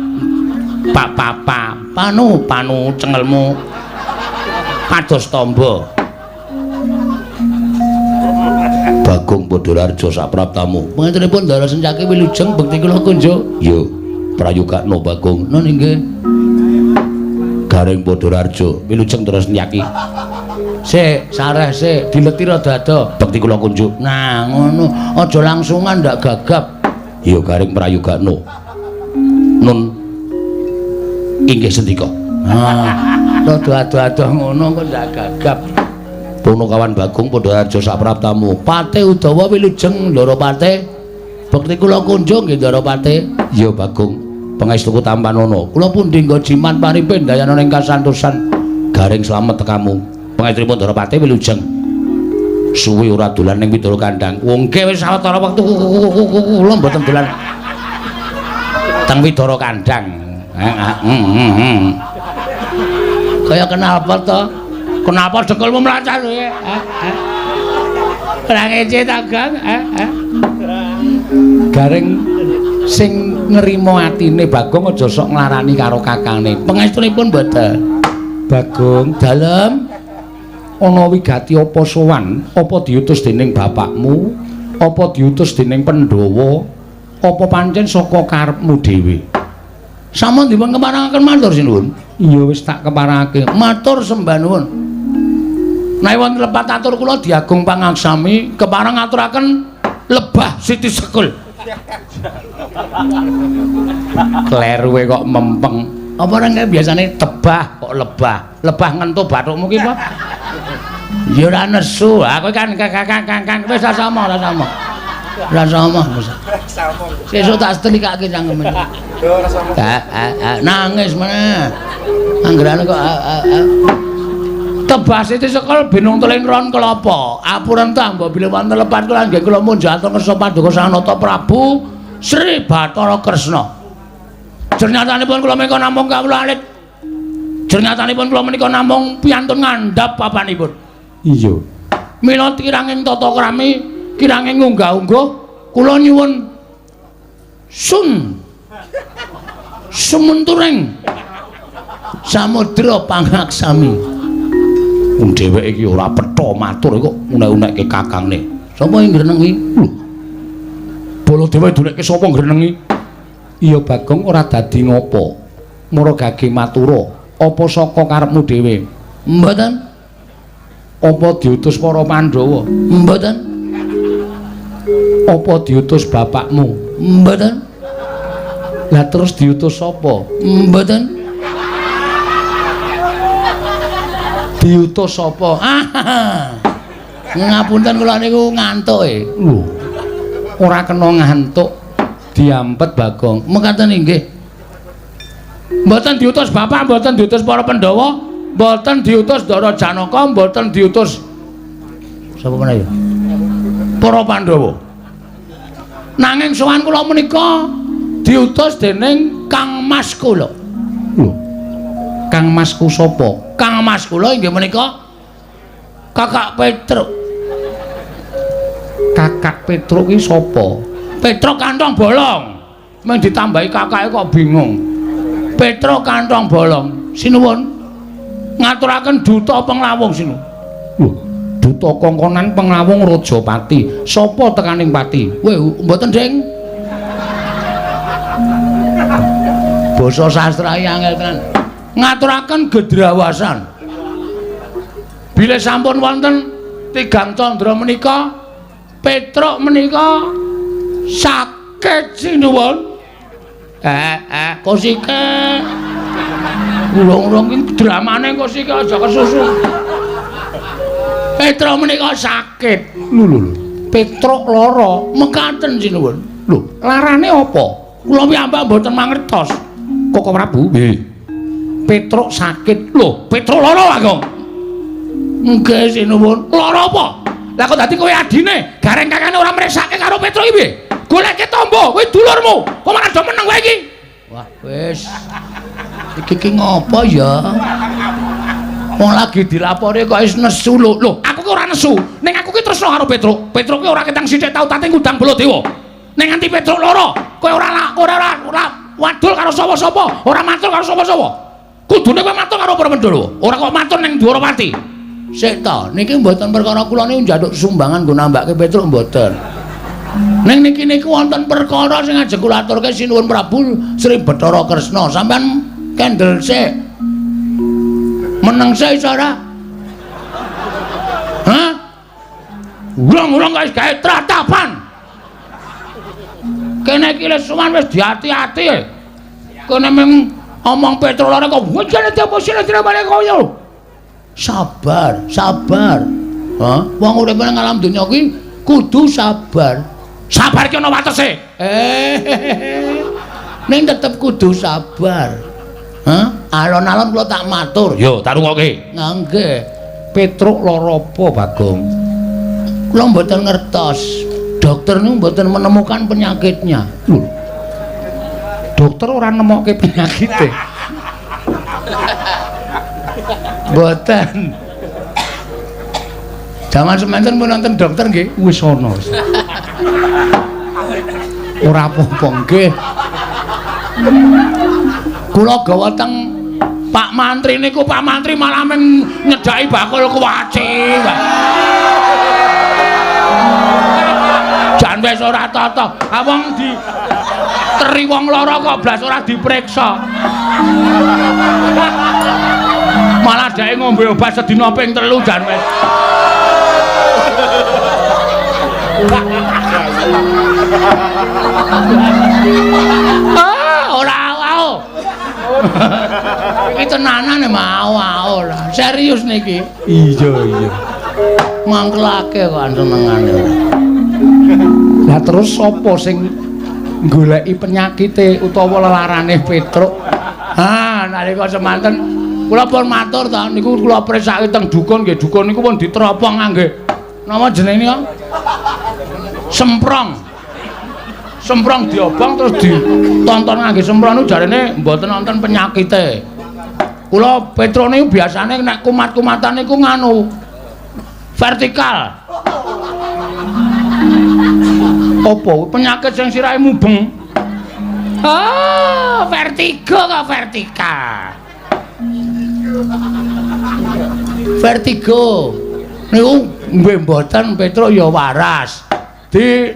pa pa pa panu panu cengelmu kados tamba. Bagong Badararja sapraptamu. Pangantenipun Ndara Sencaki wilujeng bekti kula kunjuk. Yo prayogakno Bagong. Nun inggih. Gareng Badararja wilujeng Ndara Sencaki. Sik, sareh sik, dileti rada ado. Bekti kula kunjuk. Nah, ngono. Aja langsungan ndak gagap. Yo Gareng prayogakno. Nun inggih sendika. Ah, rada ado-ado ngono kok ndak gagap. Punakawan Bagong Badararja sapraptamu. Pate Udawa wilujeng Ndara Pate. Bekti kula kunjung nggih Ndara Pate. Iya Bagong, pangestuku tampanana. Kula pundi nggo jimat paripe ndayana ing kasantosan. Gareng slamet tekamu. Pangestunipun Ndara Pate wilujeng. Suwi ora dolan ning Widara Kandang. Wong nggih wis sawetara wektu kula mboten dolan teng Widara Kandang. Kaya kenapa to? Kenapa dengkulmu mlacat kowe? Ora ngece ta, Gang? Gareng sing ngrima atine Bagong aja sok nglarani karo kakangne. Pangestunipun mboten. Bagong, dalem ana wigati apa sowan? Apa diutus dening bapakmu? Apa diutus dening Pandhawa? Apa pancen saka karepmu dhewe? Sampun dipun keparengaken matur sinuwun. Iya wis tak keparengake. Matur sembah nuwun. Nek wonten lepat atur kula diagung pangaksami kepareng ngaturaken lebah Siti Sekul. Kleruwe kok mempeng. Apa ora biasane tebah kok lebah. Lebah ngentu bathukmu ki apa? Ya ora nesu. Ha kowe kan kang wis ora sama, ora sama. Ora sama. Sesuk tak setelikake cangkeme. Nangis meneh. Anggerane kok Tebah Siti Sekul binung teling ron kelapa. Apurentah mbok bilih wonten lepat kula nggih kula munjuk atur kersa paduka Sang Nata Prabu Sri Bathara Kresna. Jernyatanipun kula menika namung kawula alit. Jernyatanipun kula menika namung piyantun ngandhap papanipun. Iya. Mila kiranging tata krami, kiranging unggah-ungguh, kula nyuwun sun sumunturing samudra pangaksami. Wong dheweke iki ora petha matur kok unek-unekke kakangne. Sapa sing ngrenengi? Lho. Baladewa dunekke sapa ngrenengi? Iya Bagong ora dadi ngopo. Mara gage matura, apa saka karepmu dhewe? Mboten. Apa diutus para Pandhawa? Mboten. Apa diutus bapakmu? Mboten. Lah terus diutus sapa? Mboten. Diutus sapa? Ah. Ngapunten kula niku ngantuk e. Lho. Ora kena ngantuk. Diampet Bagong. Mekaten inggih. Mboten diutus bapak, mboten diutus para Pandhawa, mboten diutus Ndara Janaka, mboten diutus sapa meneh ya? Para Pandhawa. Nanging sowan kula menika diutus dening Kang Mas kula. Lho. Kang Masku sapa? Kang Mas kula inggih menika Kakak Petruk. Kakak Petruk ki sapa? Petruk kantong bolong. Mung ditambahi kakake kok bingung. Petruk kantong bolong. Sinuwun. Ngaturaken duta penglawung sinuwun. Lho, duta kongkonan penglawung Rajapati. Sapa tekaning pati? Weh, mboten, Ding. Basa sastra angel tenan. Ngaturaken gedrawasan. Bilih sampun wonten tigang candra menika, Petruk menika sakit sinuwun. Kosike. Urung-urung iki dramane kosike aja kesusu. Petruk menika sakit. Lho lho lho. Petruk lara, mekaten sinuwun. Lho, larane apa? Kula piyambak mboten mangertos. Koko Prabu? Nggih. Petruk sakit. Lho, Petruk lara, Bagong. Nggih sinuwun. Lara apa? Lah kok dadi kowe adine, gareng kakane ora mresake karo Petruk iki piye? Goleke tombo, kowe dulurmu. Kok malah do meneng kowe iki? Wah, wis. Iki ki ngopo ya? Wong lagi dilapori kok wis nesu lho. Lho, aku ki ora nesu. Ning aku ki tresno karo Petruk. Petruk ki ora ketang sithik tau tate ngundang Baladewa. Ning nganti Petruk lara, kowe ora ora wadul karo sapa-sapa, ora matur karo sapa-sapa. Kudune kowe matur karo para Pandhawa, ora kok matur ning Dwarawati. Sik ta, niki mboten perkara kula niku njaluk sumbangan nggo nambake Petruk mboten. Ning niki niku wonten perkara sing ajeng kula aturke sinuwun Prabu Sri Bathara Kresna. Sampeyan kendel sik. Meneng sik iso ora? Hah? Urung-urung wis gawe tratapan. Kene iki wis sowan wis diati-ati. Kene mung omong Petruk lara kok wujane diapa sine balik koyo. Sabar, sabar. Hah? Wong urip nang alam donya kuwi kudu sabar. Sabar ki ana watese. Ning tetep kudu sabar. Hah? Alon-alon kula tak matur. Yo, tak rungokke. Nggih. Petruk lara apa, Bagong? Kula mboten ngertos. Dokter niku mboten menemukan penyakitnya. Lho. Dokter ora nemokke penyakite. Mboten. Jaman semanten pun nonton dokter nggih wis ana. Ora apa-apa nggih. Kula gawa teng Pak Mantri niku, Pak Mantri malah meng nyedhaki bakul kuwaci. Jan wis ora tata. Ha wong di teri wong lara kok blas ora diperiksa. Malah dheke ngombe obat sedina ping 3 jan wis. Ah, ora au. Iki tenanan mau ora. Serius niki. Iya, iya. Mangkelake kok senengane. Lah terus sapa sing goleki penyakite utawa lelarane Petruk? Ha, nalika semanten kula pun matur ta niku kula presake teng dukun nggih, dukun niku pun diteropong ngangge napa jenenge niku? Semprong. Semprong diobong terus ditonton ngangge semprong niku jarene mboten wonten penyakite. Kula Petruk niku biasane nek kumat-kumatan niku nganu Vertikal. Apa penyakit sing sirahe mubeng? Oh, vertigo kok vertikal. Vertigo. Niku nggih mboten Petruk ya waras. Di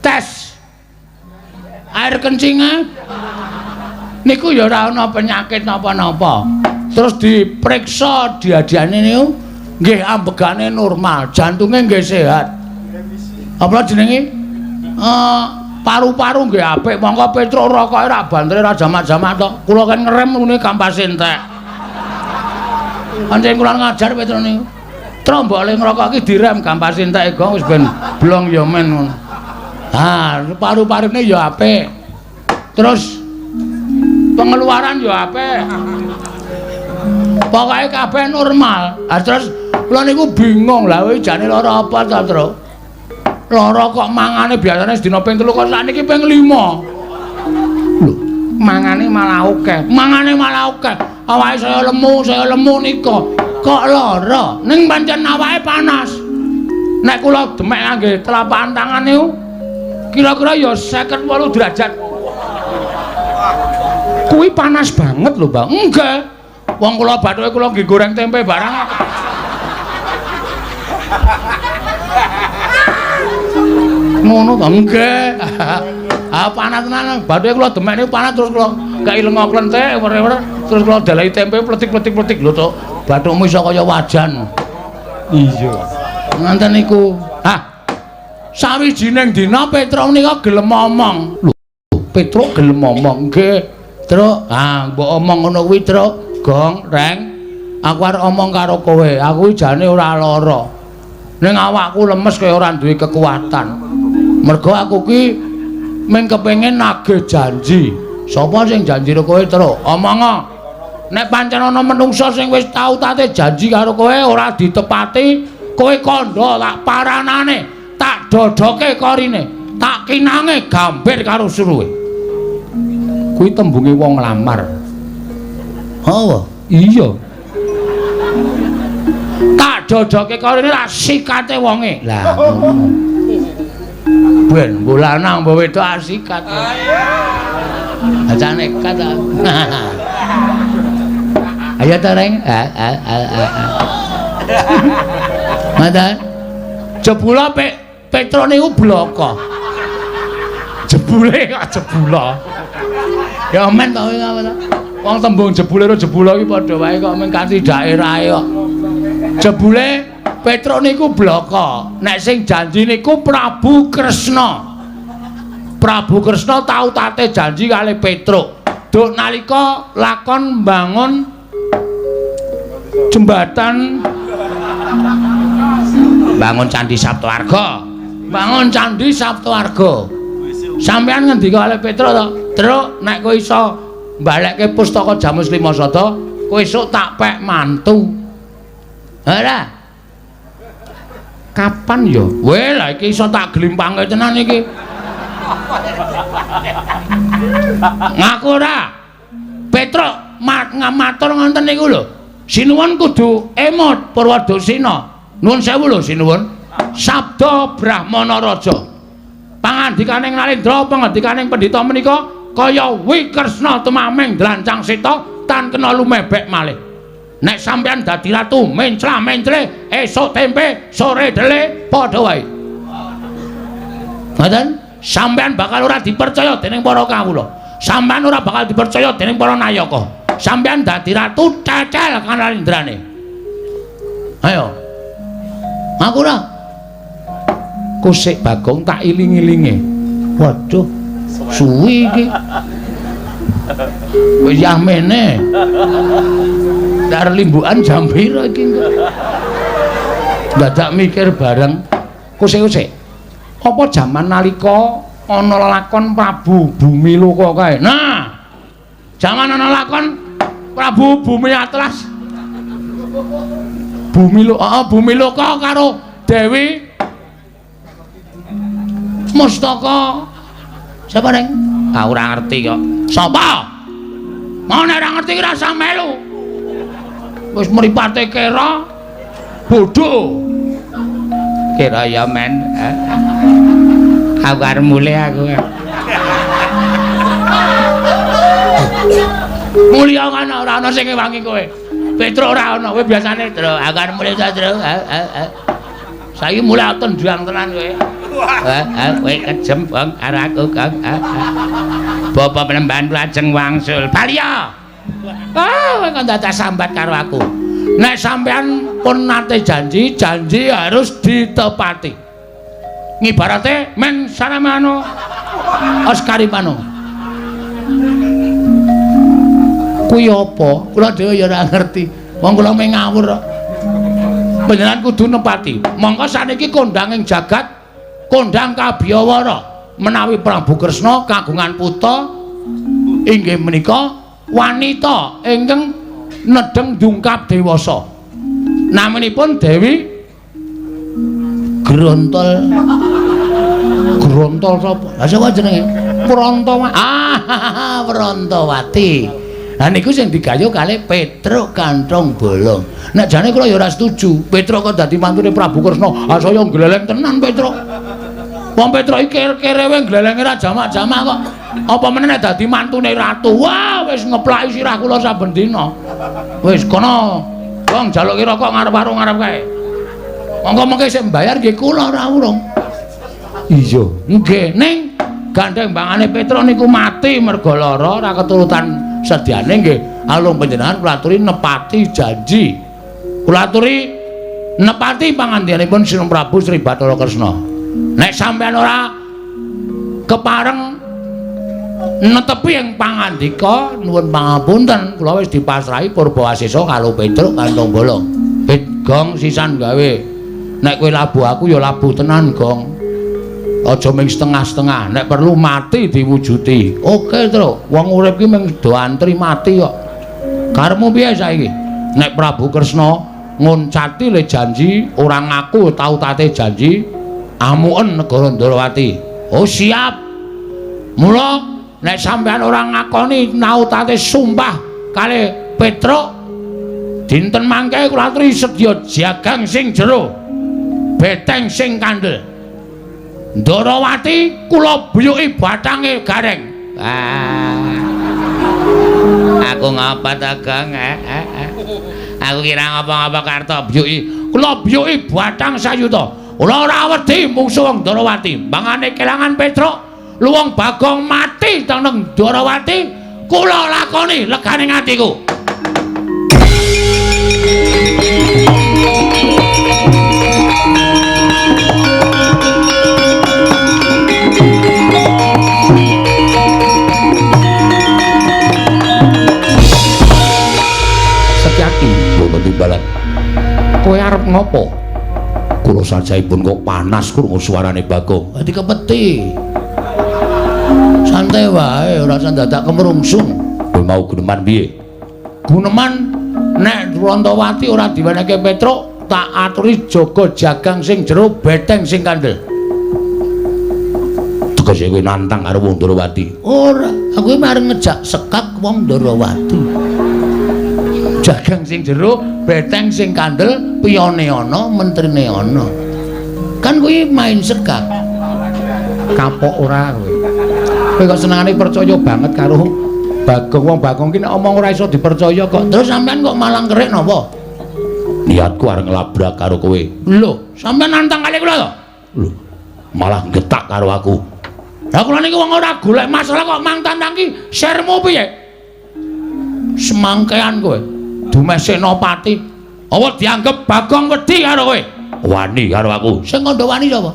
tes air kencingnya niku ya ora ana penyakit napa-napa. Terus diperiksa diadiane niku nggih ambegane normal, jantunge nggih sehat. Apa jenenge? Paru-paru nggih apik. Mongko Petruk rokoke ra bantere ra jamak-jamak tok. Kula kan ngerem ngene kampase entek. Pancen kula ngajar Petruk niku. Truk mbok le ngrokok iki direm kampase entek gong wis ben blong ya men ngono. Ha, paru-parune ya apik. Terus pengeluaran ya apik. Pokoke kabeh normal. Ha terus kula niku bingung lah kowe jane lara apa ta, Truk? Lara kok mangane biasane sedina ping 3 kok sakniki ping 5. Lho, mangane malah akeh. Mangane malah akeh. Awake saya lemu nika. Kok lara? Ning pancen awake panas. Nek kula demek ngangge telapak tangan niku kira-kira ya 58 derajat. Kuwi panas banget lho, Bang. Enggak. Wong kula bathuke kula nggih goreng tempe barang. Ngono to? Nggih. Ah panas tenan. Bathuke kula demek niku panas terus kula kei lenga klenthek wer-wer terus kula dalahi tempe pletik-pletik-pletik lho to. Bathukmu iso kaya wajan. Iya. Ngoten niku. Hah. Sawijining dina Petruk nika gelem omong. Lho, Petruk gelem omong. Nggih. Truk, ah mbok omong ngono kuwi, Truk. Gong, Reng. Aku arep omong karo kowe. Aku iki jane ora lara. Ning awakku lemes kaya ora duwe kekuatan. Mergo aku ki mung kepengin nagih janji. Sapa sing janji karo kowe, Truk? Omongo. Nek pancen ana menungsa sing wis tau tate janji karo kowe ora ditepati, kowe kandha tak paranane, tak dodoke korine, tak kinange gambir karo suruhe. Kuwi tembunge wong nglamar. Oh, iya. Tak dodoke korine tak sikate wonge. Lah ngono. Ben mbok lanang mbok wedok asikat. Aja nekat. Ayo ta, Reng. Mata. Jebula Petruk niku bloko. Jebule kok jebula. Ya men to kuwi apa to? Wong tembung jebule karo jebula iki padha wae kok mung kanthi daerahe kok. Jebule Petruk niku bloko. Nek sing janji niku Prabu Kresna. Prabu Kresna tau tate janji kali Petruk. Duk nalika lakon mbangun jembatan, bangun Candi Saptawarga. Bangun Candi Saptawarga. Sampeyan ngendika kali Petruk to? Truk, nek kowe iso mbalekke pustaka Jamus Lima Sada, kowe esuk tak pek mantu. Ora. Kapan ya? Weh, lah iki iso tak glimpange tenan iki. Ngaku ora? Petruk matur ngoten niku lho. Sinuwun kudu emot Purwadasina. Nuwun sewu lho sinuwun. Sabda Brahmana Raja. Pangandikaning Narendra, pangandikaning pendhita menika kaya Wikresna tumameng dlancang seta tan kena lumebek malih. Nek sampeyan dadi ratu mencla-mencle esuk tempe sore dele padha wae. Ngoten? Sampeyan bakal ora dipercaya dening para kawula. Sampeyan ora bakal dipercaya dening para nayaka. Sampeyan dadi ratu cecel kanarendrane. Ayo. Aku ora. Kusik Bagong tak iling-ilinge. Waduh, suwi iki. Wis yamene. Dar limbukan jam pira iki engko? Dadak mikir bareng. Kusik-kusik. Apa jaman nalika ana lakon Prabu Bumiloka kae? Nah, jaman ana lakon Prabu Bumi Atlas. Bumiloka, heeh, Bumiloka karo Dewi Mustaka. Sapa, Reng? Ah, ora ngerti kok. Sapa? Mau nek ora ngerti ki rasa melu. Wis mripate kera bodho. Kira ya men. Aku arep mulih aku. Mulya kan ora ana sing ngewangi kowe. Petruk ora ana, kowe biasane, Tru. Aku arep mulih ta, Tru. Saiki mulih tendang tenan kowe. Kowe kejem, Bang, karo aku, Kang. Bapak Penemban lajeng wangsul. Baliya. Ah, kowe kok dadak sambat karo aku. Nek sampean pun nate janji, janji harus ditepati. Ngibarate men saramano Oskarimano. Kuwi apa? Kula dhewe ya ora ngerti. Wong kula mung ngawur kok. Panjenengan kudu nepati. Mongko saniki kondang ing jagat, kondang kabiyawara menawi Prabu Kresna kagungan putra inggih menika wanita ingkang nedheng dungkap dewasa. Naminipun Dewi Grontol. Grontol sapa? Lah sapa jenenge? Prantawati. Ah, Prantawati. Lah niku sing digayuh kalih Petruk Kanthong Bolong. Nek jane kula ya ora setuju. Petruk kok dadi mantune Prabu Kresna. Ah saya gleleng tenan Petruk. Wong Petruk iki kerewe glelenge ra jamak-jamak kok. Apa meneh nek dadi mantune ratu. Wah, wis ngeplaki sirah kula saben dina. Wis kono. Wong jaluki rokok ngarep warung ngarep kae. Monggo mengke sing mbayar nggih kula ora urung. Iya, nggih. Ning gandeng bangane Petruk niku mati merga lara ora keturutan sediane nggih. Alung panjenengan kula aturi nepati janji. Kula aturi nepati pangandikanipun Sri Prabu Sri Bathara Kresna. Nek sampeyan ora kepareng netepi ing pangandika nuwun pangapunten kula wis dipasrahi Purbawasesa karo Petruk Kanthong Bolong. Pit gong sisan gawe. Nek kowe labuh aku ya labuh tenan, Gong. Aja ming setengah-setengah, nek perlu mati diwujuti. Oke, Truk. Wong urip ki ming do antri mati kok. Karepmu piye saiki? Nek Prabu Kresna ngoncati le janji, ora ngaku tau tate janji, amuken negara Ndrawati. Oh, siap. Mula nek sampean ora ngakoni nautate sumpah kalih Petruk, dinten mangke kula aturi sedya jagang sing jero, beteng sing kandel. Ndrawati kula buyuki bathange gareng. Ah. Aku ngapa ta, Gong? Aku kira ngapa-ngapa karto buyuki. Kula buyuki bathang sayuta. Kula ora wedi mungsuh wong Ndrawati. Mangane kelangan Petruk, luwung Bagong mati teng Ndrawati, kula lakoni legane atiku. Setyaki wonten timbalan. Kowe arep ngopo? Kula sajaipun kok panas krungu suarane Bagong. Dadi kepeti. Santai wae, ora usah dadak kemrungsung. Kowe mau guneman piye? Guneman nek Prantawati ora diwenehke Petruk, tak aturi jaga jagang sing jero, beteng sing kandel. Tegese kowe nantang karo wong Ndrawati. Ora, aku iki arep ngejak sekak wong Ndrawati. Jagang sing jero, beteng sing kandel, piyone ana, mentrine ana. Kan kuwi main sekak. Kapok ora kowe. Kowe kok senengane percaya banget karo Bagong. Wong Bagong ki nek omong ora iso dipercaya kok. Terus sampean kok malang kerik napa? Niatku arep nglabrak karo kowe. Lho, sampean nantang kali kula to? Lho, malah getak karo aku. Lah kula niki wong ora golek masalah kok mang tantang ki sermu piye? Semangkean kowe. Dumeh Senopati. Apa dianggep Bagong wedi karo kowe? Wani karo aku. Sing kandha wani sapa?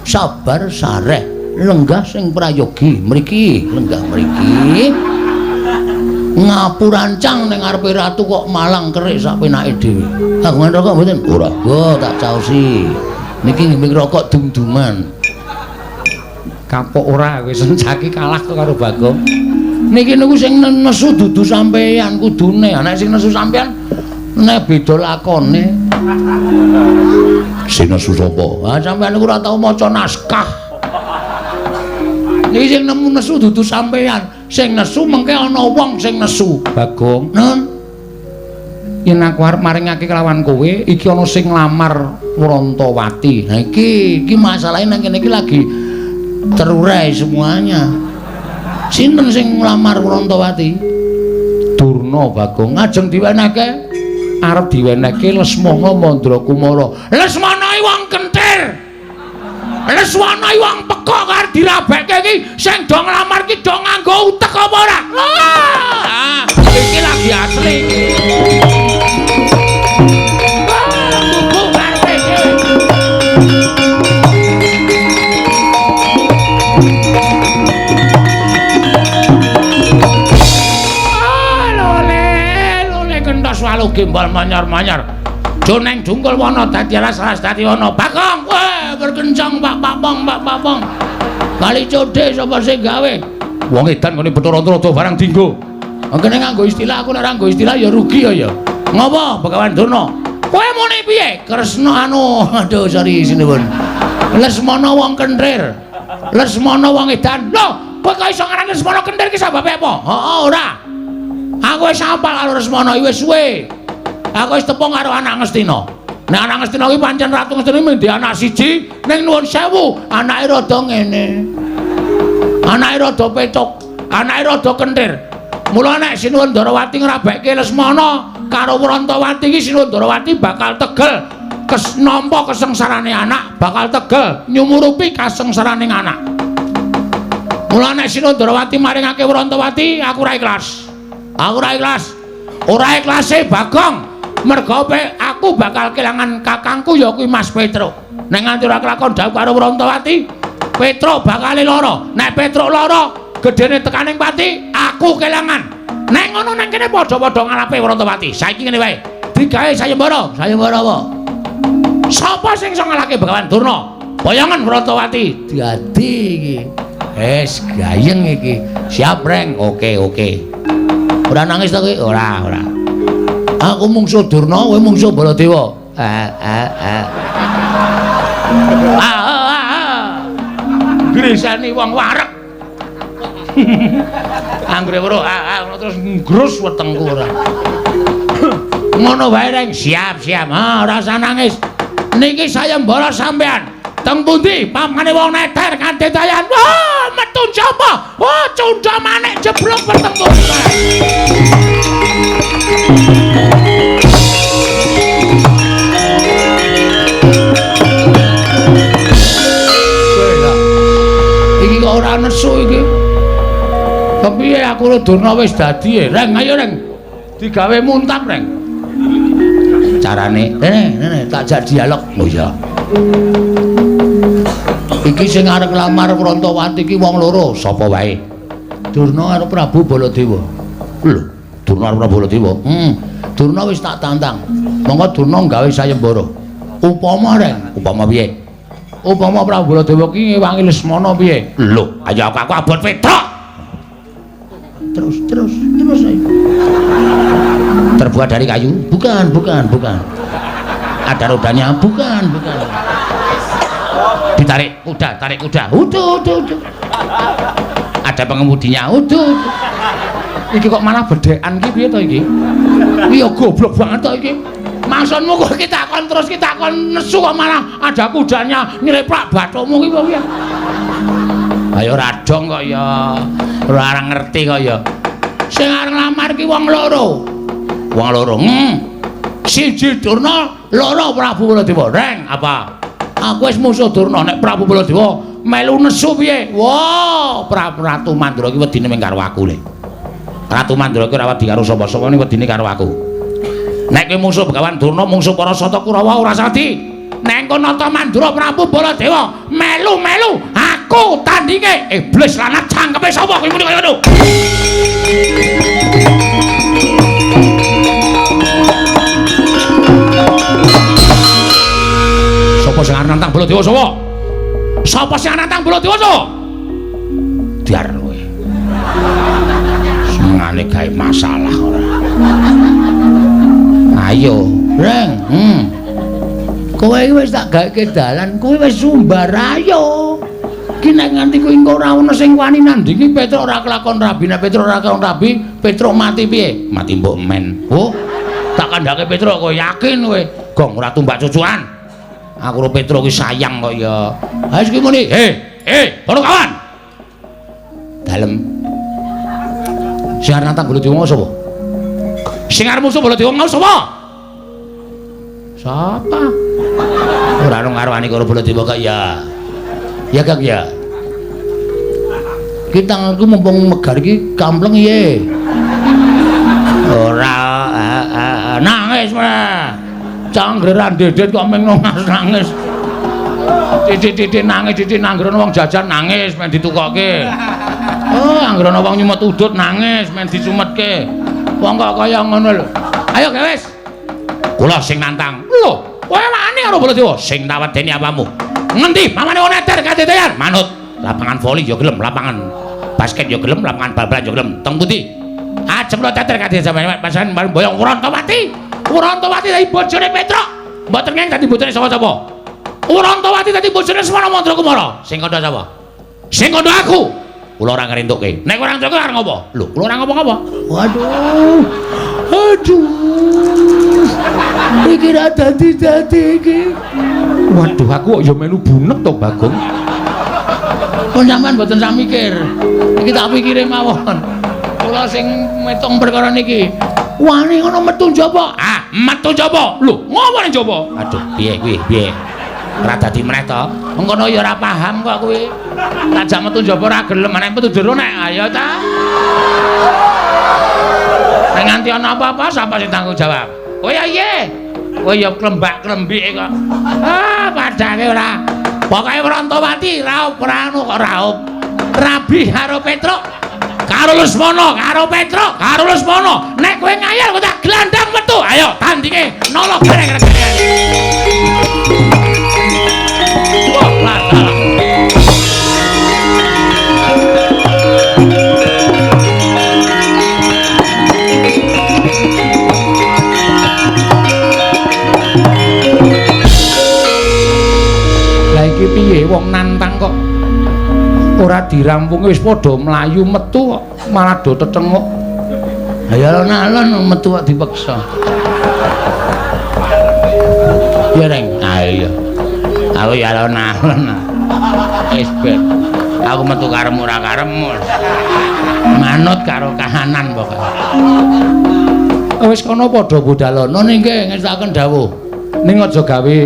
Sabar sareh, lenggah sing prayogi mriki, lenggah mriki. Ngapurancang ning ngarepe ratu kok malang kerik sak penake dhewe. Kagungan rokok mboten? Ora. Go tak caosi. Niki nggih rokok dum-duman. Kapok ora kowe sencaki kalah kok karo Bagong. Niki niku sing nesu dudu sampeyan kudune. Nek sing nesu sampeyan nek beda lakone. Sing nesu sapa? Ah sampeyan niku ora tau maca naskah. Niki sing nemu nesu dudu sampeyan. Sing nesu mengke ana wong sing nesu. Bagong. Nun. Yen aku arep maringake kelawan kowe, iki ana sing nglamar Wrontowati. Nah iki iki masalahe nang kene iki lagi terurai semuanya. Sinten sing nglamar Wrontowati? Durna Bagong. Ngajeng diwenehke? Arep diwenehke Lesmana Mandrakumara. Lesmana iki wong kentir. Lesmana iki wong pekok arep dirabekke iki sing do nglamar iki do nganggo utek apa ora? Ah, iki lagi asli iki. Walu gembal manyar-manyar. Joneng jungkul wana dadi alas-alas dadi wana. Bagong, weh berkencang Pak Papong, Pak Papong. Kali codhe sapa sing gawe? Wong edan ngene Bathara Antarada barang dinggo. Kene nganggo istilah, aku nek ora nganggo istilah ya rugi ya ya. Ngopo Begawan Durna? Kowe muni piye? Kresna anu, aduh sorry sinuwun. Lesmana wong kenthir. Lesmana wong edan. Lho, kowe kok iso ngarani Lesmana kenthir ki sababe apa? Heeh, ora. Aku wis apal karo Lesmana iki wis suwe. Aku wis tepung karo anak Ngastina. Nek anak Ngastina iki pancen Ratu Ngastina mung anak siji, ning nuwun sewu, anake rada ngene. Anake rada petuk, anake rada kenthir. Mula nek Sinuwun Ndarawati ngrabekke Lesmana karo Wrontowati iki Sinuwun Ndarawati bakal tegel nampa kesengsarane anak, bakal tegel nyumurupi kasengsarane anak. Mula nek Sinuwun Ndarawati maringake Wrontowati, aku ora ikhlas. Aku ora ikhlas. Ora ikhlase Bagong. Merga aku bakal kelangan kakangku ya kuwi Mas Petruk. Nek nganti ora kelakon dhawuh karo Wrontowati, Petruk bakal lara. Nek Petruk lara, gedene tekaning pati, aku kelangan. Nek ngono nang kene padha-padha ngalape Wrontowati. Saiki ngene wae. Digawe sayembara. Sayembara apa? Sapa sing iso ngalahke Begawan Durna? Boyongan Wrontowati. Dadi iki. Wis gayeng iki. Siap, Reng. Oke, oke. Ora nangis ta kowe? Ora, ora. Aku mungsuh Durna, kowe mungsuh Baladewa. Ah, ah, ah. Ah, ah, ah. Grisani wong wareg. Anggere weruh ah, ah, terus nggrus wetengku ora. Ngono wae, Reng. Siap, siap. Ah, ora usah nangis. Niki sayembara sampean. Teng pundi pamane wong neter kanthi dayan. Wah, metu sapa? Wah, cundha manik jeblok wetengku. Iki kok ora nesu iki. Kepiye aku karo Durna wis dadi, Reng, ayo Reng. Digawe muntap, Reng. Carane, rene, rene tak jak dialog. Oh iya. Iki sing arep nglamar Wrontowati iki wong loro, sapa wae? Durna karo Prabu Baladewa. Lho, Durna karo Prabu Baladewa. Durna wis tak tantang. Monggo Durna gawe sayembara. Upama, Reng, upama piye? Upama Prabu Baladewa ki ngewangi Lesmana piye? Lho, ayo aku abot Petruk. Terus, terus, terus ayo. Terbuat dari kayu? Bukan, bukan, bukan. Ada rodanya? Bukan, bukan. Ditarik kuda, tarik kuda. Uduh, uduh, uduh. Ada pengemudinya. Uduh, uduh. Iki kok malah bedhekan iki piye to iki? Iya goblok banget to iki. Maksudmu kok kita takon terus kita takon nesu kok malah ada kudanya nyeleplak bathukmu iki piye? Ayo radong kok ya. Ora ngerti kok ya. Sing arep nglamar ki wong loro. Wong loro. Siji Durna, loro Prabu Baladewa. Reng, apa? Aku wis musuh Durna, nek Prabu Baladewa melu nesu piye? Wah, Prabu Ratu Mandra iki wedine mung karo aku le. Ratu Mandra iki ora wedi karo sapa-sapa, ning wedine karo aku. Nek kowe musuh Begawan Durna, mungsuh para Sata Kurawa ora sadi. Nek engko nata Mandra Prabu Baladewa melu-melu aku tandinge. Iblis lanat cangkeme sapa kowe muni kaya ngono? Sapa sing arep nantang Baladewa sapa? Sapa sing arep nantang Baladewa sapa? Diar kowe. Senengane gawe masalah ora. Ayo, Reng. Kowe iki wis tak gawe dalan, kowe wis sumbar ayo. Ki nek nganti kowe engko ora ono sing wani nandingi Petruk ora kelakon rabi, nek Petruk ora kelakon rabi, Petruk mati piye? Mati mbok men. Oh. Tak kandhake Petruk kowe yakin kowe. Gong ora tumbak cucuan. Aku karo Petruk ki sayang kok ya. Ha wis ki muni, "He, para kawan." Dalem. Sing arep nantang Baladewa mau sapa? Sing arep musuh Baladewa mau sapa? Sapa? Ora ono ngarwani karo Baladewa kok ya. Ya Kang ya. Ki tanganku mumpung megar iki kampleng piye? Ora nangis meneh. Canggeran dedet kok meng nangis. Titik-titik nangis, titik nanggrono wong jajan nangis men ditukoke. Oh, anggrono wong nyumet udut nangis men disumetke. Wong kok kaya ngono lho. Ayo wis. Kula sing nantang. Lho, kowe wani karo Baladewa? Sing tak wedeni apamu? Ngendi pamane wong eter kadedean? Manut. Lapangan voli ya gelem, lapangan basket ya gelem, lapangan bal-balan ya gelem. Teng pundi? Ajeng kula teter kadedean sampeyan pasan boyong Wrontowati. Wrontowati dadi bojone Petruk. Mboten ngeng dadi bojone sapa-sapa. Wrontowati dadi bojone Semana Mandrakumara. Sing kandha sapa? Sing kandha aku. Kula ora ngrentukke. Nek ora ngrentukke arep ngopo? Lho, kula ora ngopo-ngopo. Waduh. Aduh. Iki ra dadi-dadi iki. Waduh, aku kok ya melu bunek to, Bagong. Kok sampean mboten sak mikir. Iki tak pikire mawon. Kula sing metung perkara niki. Wani ngono metu njaba. Ah, metu njaba. Lho, ngopo ning njaba? Aduh, piye kuwi? Piye? Ora dadi meneh to. Mengkono ya ora paham kok kuwi. Tak jak metu njaba ora gelem, nek metu jero nek ayo ta. Nek nganti ana apa-apa sapa sing tanggung jawab? Kowe ya iye. Kowe ya klembak-klembike kok. Ah, padake ora. Pokoke Wrontowati raup ora anu kok raup. Rabi karo Petruk. Karo Lesmana, karo Petruk, karo Lesmana. Nek kowe ngayal kowe tak glandang metu. Ayo tandinge nolo gareng. Wah, salah. Lah iki piye wong nantang kok ora dirampungi wis padha mlayu metu kok malah do tetenguk. Ha ya alon-alon metu kok dipeksa. Ya Reng, ha iya. Aku ya alon-alon. Wis ben. Aku metu karepmu ora karepmu. Manut karo kahanan pokoke. Wis kono padha budalono nggih ngestakaken dawuh. Ning aja gawe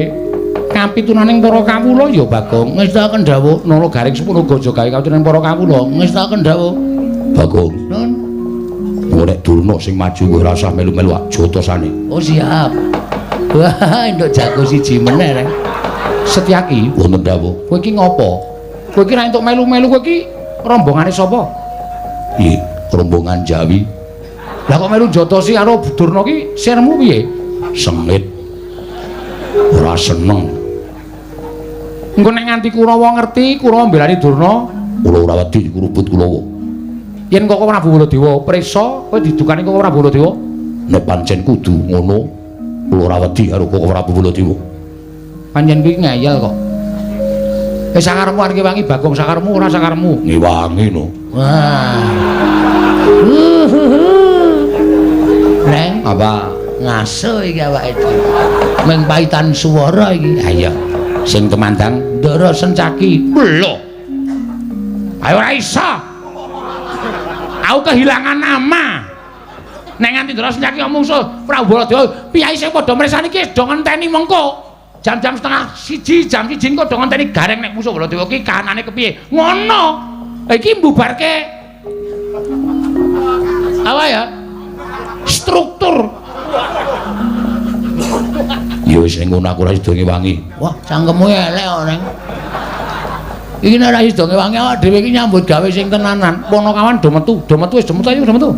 kapitunaning para kawula ya Bagong. Ngestakaken dawuh Nala Garing sepuluh aja gawe kapitunaning para kawula. Ngestakaken dawuh Bagong. Nun. Nek Durna sing maju kowe ora usah melu-melu jotosane. Oh siap. Wah, entuk jago siji meneh Reng. Setyaki wonten dawuh. Kowe iki ngopo? Kowe iki ra entuk melu-melu, kowe iki rombongane sapa? Iya, rombongan Jawi. Lah kok melu jotosi karo Durna ki sirmu piye? Sengit. Ora seneng. Engko nek nganti Kurawa ngerti, Kurawa mbelani Durna, kula ora wedi kurubut Kurawa. Yen Koko Prabu Baladewa prisa, kowe didukani Koko Prabu Baladewa? Nek pancen kudu ngono, kula ora wedi karo Koko Prabu Baladewa. Pancen kuwi ngeyel kok. Sakarepmu arep ngewangi Bagong, sakarepmu ora sakarepmu? Ngewangi no. Wah. Reng, apa? Ngaso iki awake dhewe. Meng paitan swara iki. Ha iya. Sing tumandang Ndara Sencaki. Lho. Ayo ora iso. Aku kehilangan nama. Nek nganti Ndara Sencaki mungsuh Prabu Baladewa, piyai sing padha mresani iki do ngenteni mengko. Jam-jam 12:30, jam 1 engko do ngenteni gareng nek musuh Baladewa ki kahanane kepiye. Ngono. Iki mbubarke apa ya? Struktur. Ya wis ning ngono aku ora sida ngewangi. Wah, cangkemmu elek kok, Neng. Iki nek ora sida ngewangi awak dhewe iki nyambut gawe sing tenanan. Ponokawan do metu, do metu wis do metu ayo do metu.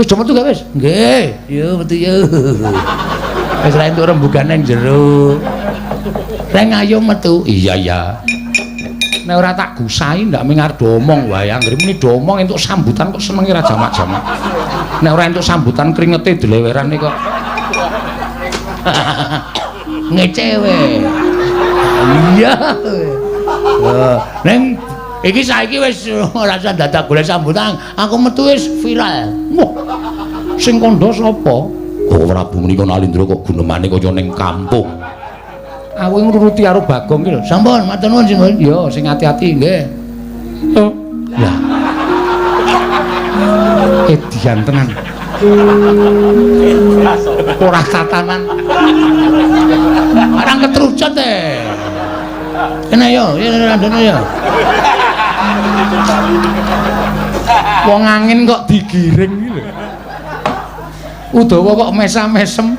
Wis do metu gak wis? Nggih, yo metu yo. Wis ra entuk rembugan nang jero. Reng ayo metu. Iya iya. Nek ora tak gusai ndak ming arep do omong wae. Anggere muni do omong entuk sambutan kok senenge ra jamak-jamak. Nek ora entuk sambutan kringete dlewerane kok. Ngece we. Iya. Neng iki saiki wis ora usah dadak golek sambutan, aku metu wis viral. Wah. Sing kandha sapa? Kok Prabu menika Nalindra kok gunemane kaya ning kampung. Aku ngruruti karo Bagong ki lho. Sampun, matur nuwun sing. Ya, sing ati-ati nggih. Oh. Lah. Edian tenan. Ora tatanan. Barang ketrucut e. Kene yo, randone yo. Wong angin kok digiring iki lho. Udawa kok mesam-mesem.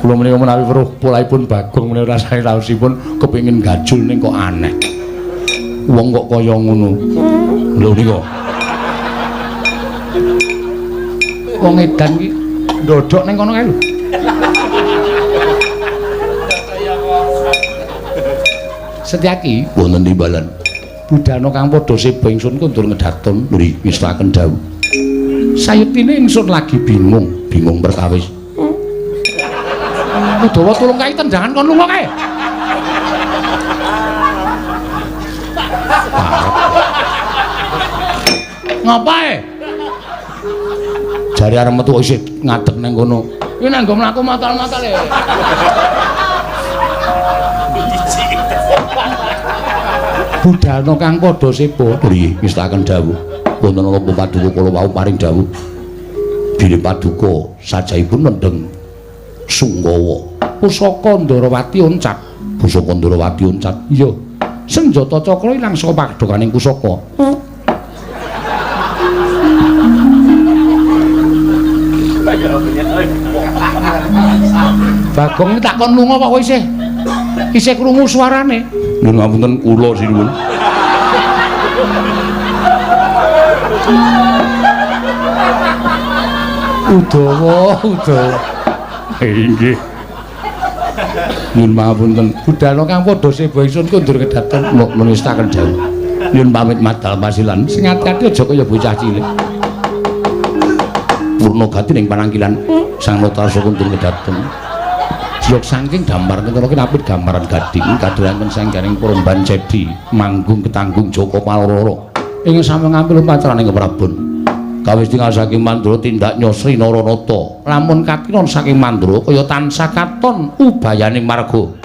Kula menika menawi weruh polahipun Bagong menika rasane raosipun kepengin gajul ning kok aneh. Wong kok kaya ngono. Lho nika. Wong edan iki ndodhok ning kono kae lho. Setyaki wonten timbalan. Budhana kang padha seba ingsun kundur ngedatun nggih ngestaken dawuh. Sayetine ingsun lagi bingung, bingung perkawis. Udawa tulung kae tendangan kon lunga kae. Ngapae? Jare arep metu isih ngadeg ning kono. Kuwi nang nggo mlaku matal-matal e. Budhana kang padha seba nggih ngestaken dawuh. Wonten napa paduka kula wau paring dawuh. Bilih paduka sajahipun mendheng sungkawa. Pusaka Ndorowati oncat. Pusaka Ndorowati oncat. Iya. Senjata cakra ilang saka padhokaning pusaka. Bagong tak kon lunga kok isih. Isih krungu suarane. Nyuwun ngapunten kula sinuwun. Udawa, udawa. Inggih. Nyuwun pangapunten. Budhana kang padha seba ingsun kundur kedaton menistaken dawuh. Nyuwun pamit madal pasilan. Sing ati-ati aja kaya bocah cilik. Purna gati ning panangkilan Sang Notarsa kundur kedaton. Jlok saking damar kentara kinapit gambaran gading kadheranken sangganing Puromban Cedi manggung ketanggung Joko Paloro. Ing sami ngampil upacarane keprabon. Kawis tinggal saking Mandra tindak Nyosri Naranata. Lamun katinon saking Mandra kaya tansah katon ubayaning marga.